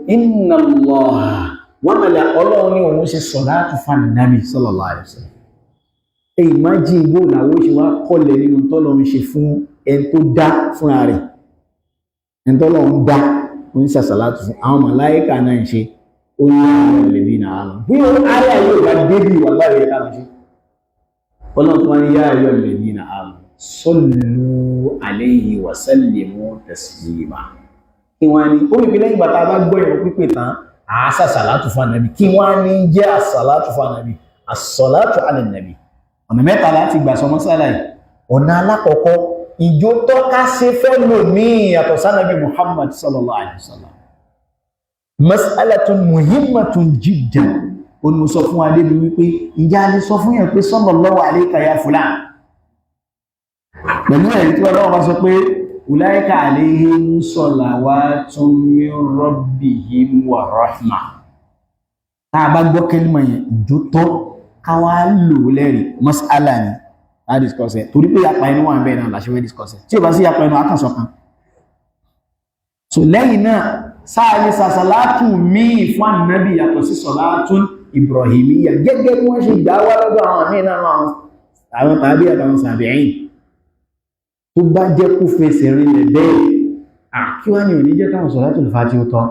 inna Allaha wa mala, Ọlọ́run ní òun ṣe sọ̀látù fún Ànábì sallallahu alaihi wasallam. Imagine bó làwọn ṣe wá kọ́lẹ̀ nínú tọ́lọ́run ṣe fún ẹni tó dá fúnra rẹ̀, ẹni tọ́lọ́run dá, ó ń ṣàṣàlátù fún. Àwọn màláíkà náà ń ṣe. Ó ní àwọn ìlèmí náà àmọ́ bí ó ayé ayé ò bá débì wà láàrin ẹ̀ká lọ ṣe. Ọlọ́run tó wá ní yá ayọ́ ìlèmí náà àmọ́ sallu alayhi wa sallimu taslima. Kí wọ́n ní ó rí pé lẹ́yìn bàtà bá gbọ́ ìrun pípé tán, àásà sàlátù fún ànábì. Kí wọ́n ní jẹ́ àsàlátù fún ànábì? Àsàlátù ala nàbì. Ọ̀nà mẹ́ta láti gbà sọ mọ́sálà yìí. Ọ̀nà alákọ̀ọ́kọ́, ìjó tọ́ka ṣe fẹ́ lò ní ìyàtọ̀ sánàbí Muhammad sallallahu alaihi wasallam. Mas'alatun muhimmatun jiddan. Ó ní mo sọ fún adé bí wípé ìjà lè sọ fún yẹn pé sallallahu alayka ya fulan, pẹ̀lú ẹ̀rí tí Ọlọ́run bá sọ pé ulaika alayhim salawatun min rabbihim wa rahma. Tá a bá gbọ́ kẹ́límà yẹn, ìjó tọ́ káwá lò lẹ́rìí? Mas'ala ni a discuss ẹ̀, torí pé yapa inú wà ń bẹ́ẹ̀ náà làṣẹ fẹ́ discuss ẹ̀. Tí ò bá sí yapa inú, akànṣọ kan. So lẹ́yìn náà, sáà lè sàṣàlátù míì fún ànábì yàtọ̀ sí sọ̀látún Ibrahimiyya, gẹ́gẹ́ bí wọ́n ṣe gbà wá lọ́dọ̀ àwọn míì náà, àwọn tàbí àtàwọn sàbẹ̀yìn, tó bá jẹ́ kó fẹsẹ̀ rinlẹ̀ bẹ́ẹ̀, kí wá ní òní jẹ́ káwọn sọ̀látù fàtí ó tọ́?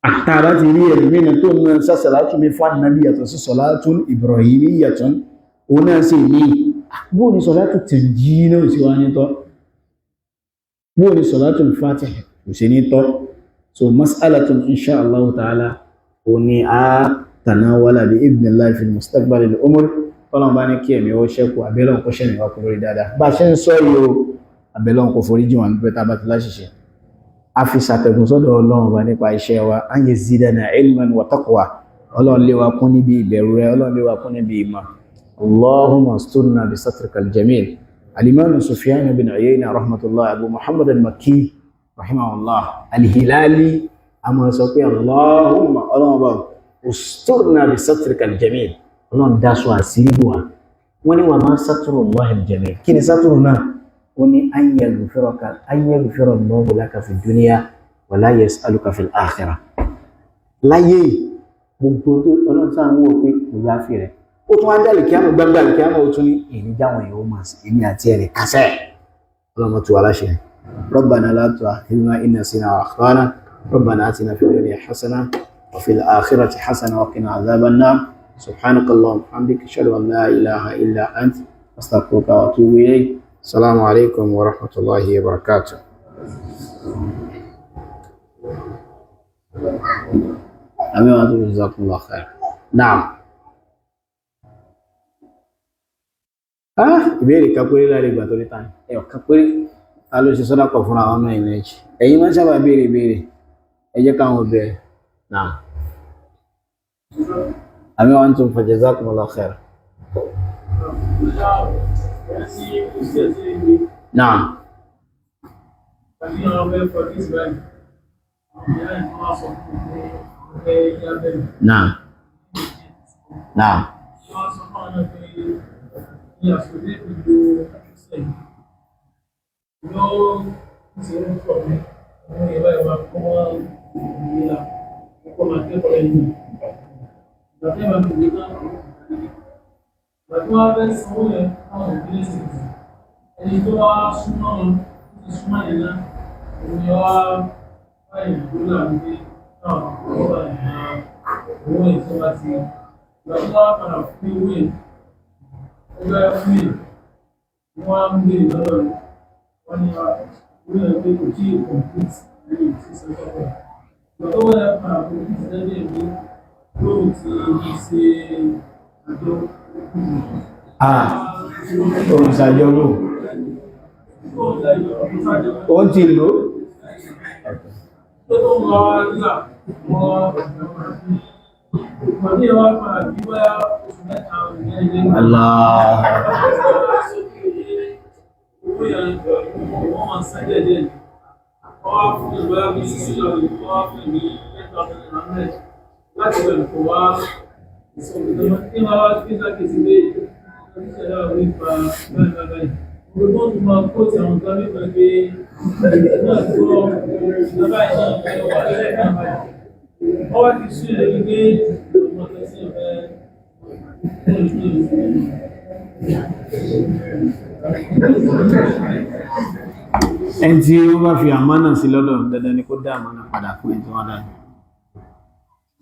Àtàrà ti rí ẹ̀rí mìíràn tó ń sàṣàlátù mi fún ànábì yàtọ̀ sí sọ̀látù Ibrahimiyya tún, òun náà sì ní bóò ní sọ̀látù tẹ̀jí náà sí wá ní tọ́, bóò ní sọ̀látù fàtí kò sí ní tọ́. So mas'alatun insha Allah ta'ala ó ní a tanawala bi idhnillahi fil mustaqbal al-umur. Tọ́lọ́n bá ní kí ẹ̀mí ó ṣẹ́kù, àbẹ́lọ́n kó ṣẹ́mi wá kú lórí dáadáa bá ṣe ń sọ yìí o. Àbẹ́lọ́n kó forí jì wọ́n pẹ́ tá bá ti láṣìṣe. A fi ṣàtẹ̀gùn sọ́dọ̀ Ọlọ́run bá nípa iṣẹ́ wa, an yazidana ilman wa taqwa. Ọlọ́run lé wa kún níbi ìbẹ̀rù rẹ̀, Ọlọ́run lé wa kún níbi ìmọ̀. Allahumma asturna bi satrikal jamil. Al-Imam Sufyan bin Uyayna rahmatullah, Abu Muhammad al-Makki rahimahullah al-Hilali, a máa sọ pé Allahumma, Ọlọ́run bá, usturna bi satrikal jamil, Ọlọ́run dáṣọ àṣírí bò wá. Wọ́n ní wà máa satrullahi al-jamil, kí ni sátúrù náà? Ó ní an yaghfira Allahu laka fi dunya wa la yas'aluka fil akhirah. Láyé gbogbo tó Ọlọ́run sáà ń wò pé kò yá fi rẹ̀, ó tún wá ń dálè kíámù gbangba lè kíámù, ó tún ní èmi jáwọn èèyàn ó máa sí èmi àti ẹ̀rẹ̀ kásẹ̀. Ọlọ́run tó wà láṣẹ. ربنا لا تؤاخذنا إن نسينا أو أخطأنا. ربنا آتنا في الدنيا حسنة وفي الآخرة حسنة وقنا عذاب النار. سبحانك اللهم وبحمدك، أشهد أن لا إله إلا أنت، أستغفرك وأتوب إليك. السلام عليكم ورحمة الله وبركاته. آمين وأنتم، جزاكم الله خير. نعم. Ah, ìbéèrè kan péré láre ìgbà tó ní tán. Ẹyọ kan péré. Ta ló ṣe sọ́dá kọ̀ fúnra àwọn náà ìrìnàjò? Ẹ̀yin máa ń sábà béèrè ìbéèrè. Ẹ jẹ́ káwọn bẹ̀rẹ̀. Naam. Àmín wa antum, fa jazakumullahu khair. Naam. Naam. Naam. Ẹni tó wá súnmọ́ wọn tó ti súnmọ́ yẹn náà, òun ni wá báyìí ló là ń gbé náà owó báyìí náà, owó yẹn tó bá ti ìgbà tó wá padà fún owó yẹn, ó bẹ́ fún yẹn, wọ́n á ń gbé lọ́dọ̀ rẹ̀, wọ́n ní owó yẹn pé kò tí ì complete lẹ́yìn tí sọ́kọ̀ pọ̀. Ìgbà tó wọ́n yẹn padà complete lẹ́yìn mi lóhùn ti ṣe àjọ. Ah, olùsàjọ́rò. Ó ti lò. Allah. Gbogbo tó máa kó tí àwọn kan nípa pé náà tó ìjọba ìṣẹ́ ìwà lẹ́ẹ̀kan báyìí. Wọ́n wá ti sún ilé gbígbé ọmọ tó sí ọ̀fẹ́. Ẹni tí ó bá fi àmánà sí lọ́dọ̀, dandan ni kó dá àmánà padà fún ẹni tí wọ́n dá.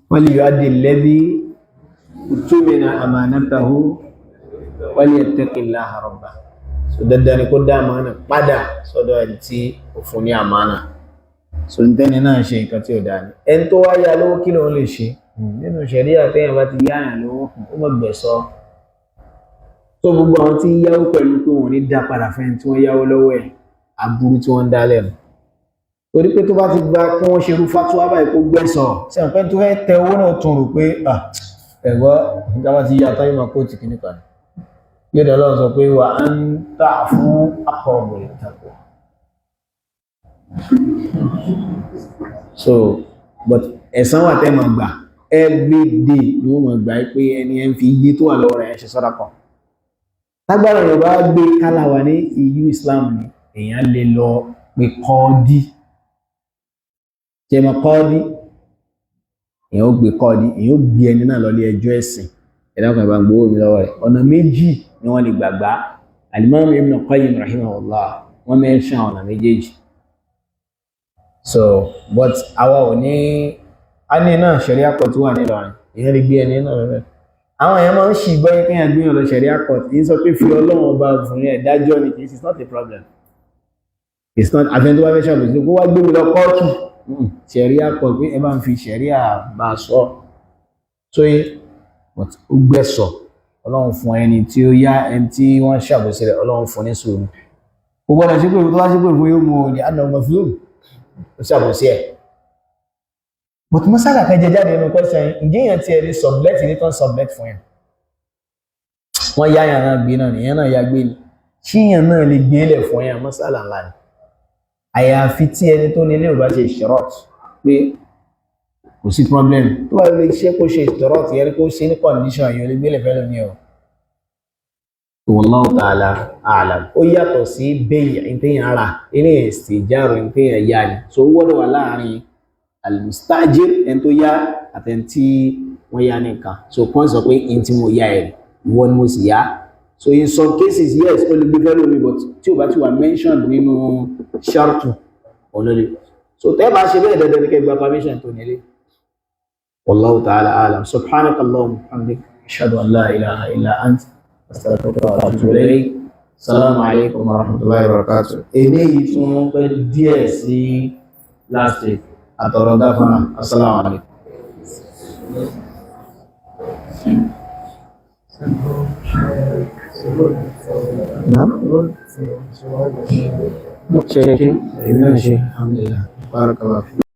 Wọ́n lè yọ adé lẹ́bí utumina amanatahu wal yattaqillaha rabbah. So dandan ni kó dá àmánà padà sọ́dọ̀ ẹni tí ó fún ní àmánà. So ní tẹ́ni náà ṣe nǹkan tí ò dáa ni. Ẹni tó wá yá lówó, kí lòun lè ṣe? Nínú ṣẹ̀ríà, téèyàn bá ti yá àyàn lówó, ó mọ̀ gbẹ̀sọ́. Tó gbogbo àwọn tí ń yáwó pẹ̀lú pé wọn ò ní dá padà fẹ́ni tí wọ́n yáwó lọ́wọ́ ẹ̀, aburú tí wọ́n ń dá lẹ́nu. Torí pé tó bá ti gba kí wọ́n ṣe irú fatuwa báyìí kó gbẹ̀sọ̀, ṣe àpẹ́ tó fẹ́ tẹ owó náà tún rò pé ẹ̀gbọ́ ìjọba ti yá táyé máa kó tì kíní kan. Yóò dẹ̀ lọ́wọ́ sọ pé wà á ń tà fún aqrabu lit-taqwa. So but ẹ̀san wà tẹ́ máa gbà every day ni wọ́n máa gbà pé ẹni ẹ ń fi iye tó wà lọ́wọ́ rẹ̀ ṣe sàdákà. Tágbára rẹ̀ bá gbé kálá wà ní EU Islam ni èèyàn lè lọ pé kọ́ọ́dí. Jẹ́mọ̀ kọ́ọ́dí, èèyàn ó gbé kọ́ọ́dí, èèyàn ó gbé ẹni náà lọ ilé ẹjọ́ ẹ̀sìn. Ẹ̀dá kan ìbá ń gbowó mi lọ́wọ́ rẹ̀. Ọ̀nà méjì ni wọ́n lè gbàgbá. Al-Imam Ibn Qayyim rahimahullah wọ́n mention ọ̀nà méjèèjì. So but àwa ò ní a ní náà Sharia court wà nílọrin, èèyàn lè gbé ẹni náà rẹ̀. Àwọn èèyàn máa ń ṣì gbọ́ yín kéèyàn gbé yàn lọ Sharia court. Yìí sọ pé fi Ọlọ́run ọba fún yẹn dájọ́ ni, kì í ṣe, it's not a problem. It's not àfẹn tó bá fẹ́ ṣàbòsí kó wá gbé mi lọ kóòtù. Sharia court pé ẹ bá ń fi Sharia bá a sọ. So but ó gbẹ̀sọ̀ Ọlọ́run fún ẹni tí ó yá ẹni tí wọ́n ṣàbòsí rẹ̀, Ọlọ́run fún ní sùúrù. Kò gbọ́dọ̀ ṣépè fún, tó bá ṣépè fún yóò mú un ní àná ọmọ fúlùmù ó ṣàbòsí ẹ̀. But masala kan jẹ jáde nínú question yìí, ǹjẹ́ èèyàn tiẹ̀ lè sublet ní tán sublet fún yàn? Wọ́n yá yàn náà gbé náà nìyẹn náà yá gbé ni. Ṣíyàn náà lè gbé lẹ̀ fún yàn, masala ńlá ni. Àyàfi tí ẹni tó ní ilé ò bá ṣe ìṣirọ́t pé kò sí problem. Tó bá lè ṣe kó ṣe ìṣirọ́t yẹn kó ṣe ní condition yìí, ó lè gbé lẹ̀ fẹ́ lómi o. Wallahu ta'ala a'lam. Ó yàtọ̀ sí bẹ́yì ìtẹ̀yàn ara, ilé ìsìjárò ìtẹ̀yàn yá ni. So ó gbọ́dọ̀ wà láàrin al-mustajir, ẹni tó yá àtẹni tí wọ́n yá nìkan. So kàn sọ pé ẹni tí mo yá ẹ̀ ìwọ ni mo sì yá. So in some cases, yes, ó lè gbé fẹ́ lómi, but tí ò bá ti wà mentioned nínú shartu olórí. So tẹ́ bá ṣe bẹ́ẹ̀, dandan ní kẹ́ gba permission tó nílé. Wallahu ta'ala a'lam. Subhanaka Allahumma wa bihamdik, ashhadu an la ilaha illa ant, astaghfiruka wa atubu ilayk. Assalamu alaikum wa rahmatullahi wa barakatuh. Eléyìí tún pẹ́ díẹ̀ sí last week. Àtọ̀rọ̀ gáfárà. Assalamu alaikum. Naam. Ṣe ṣe èmi náà ṣe, alhamdulillah. Barakallahu.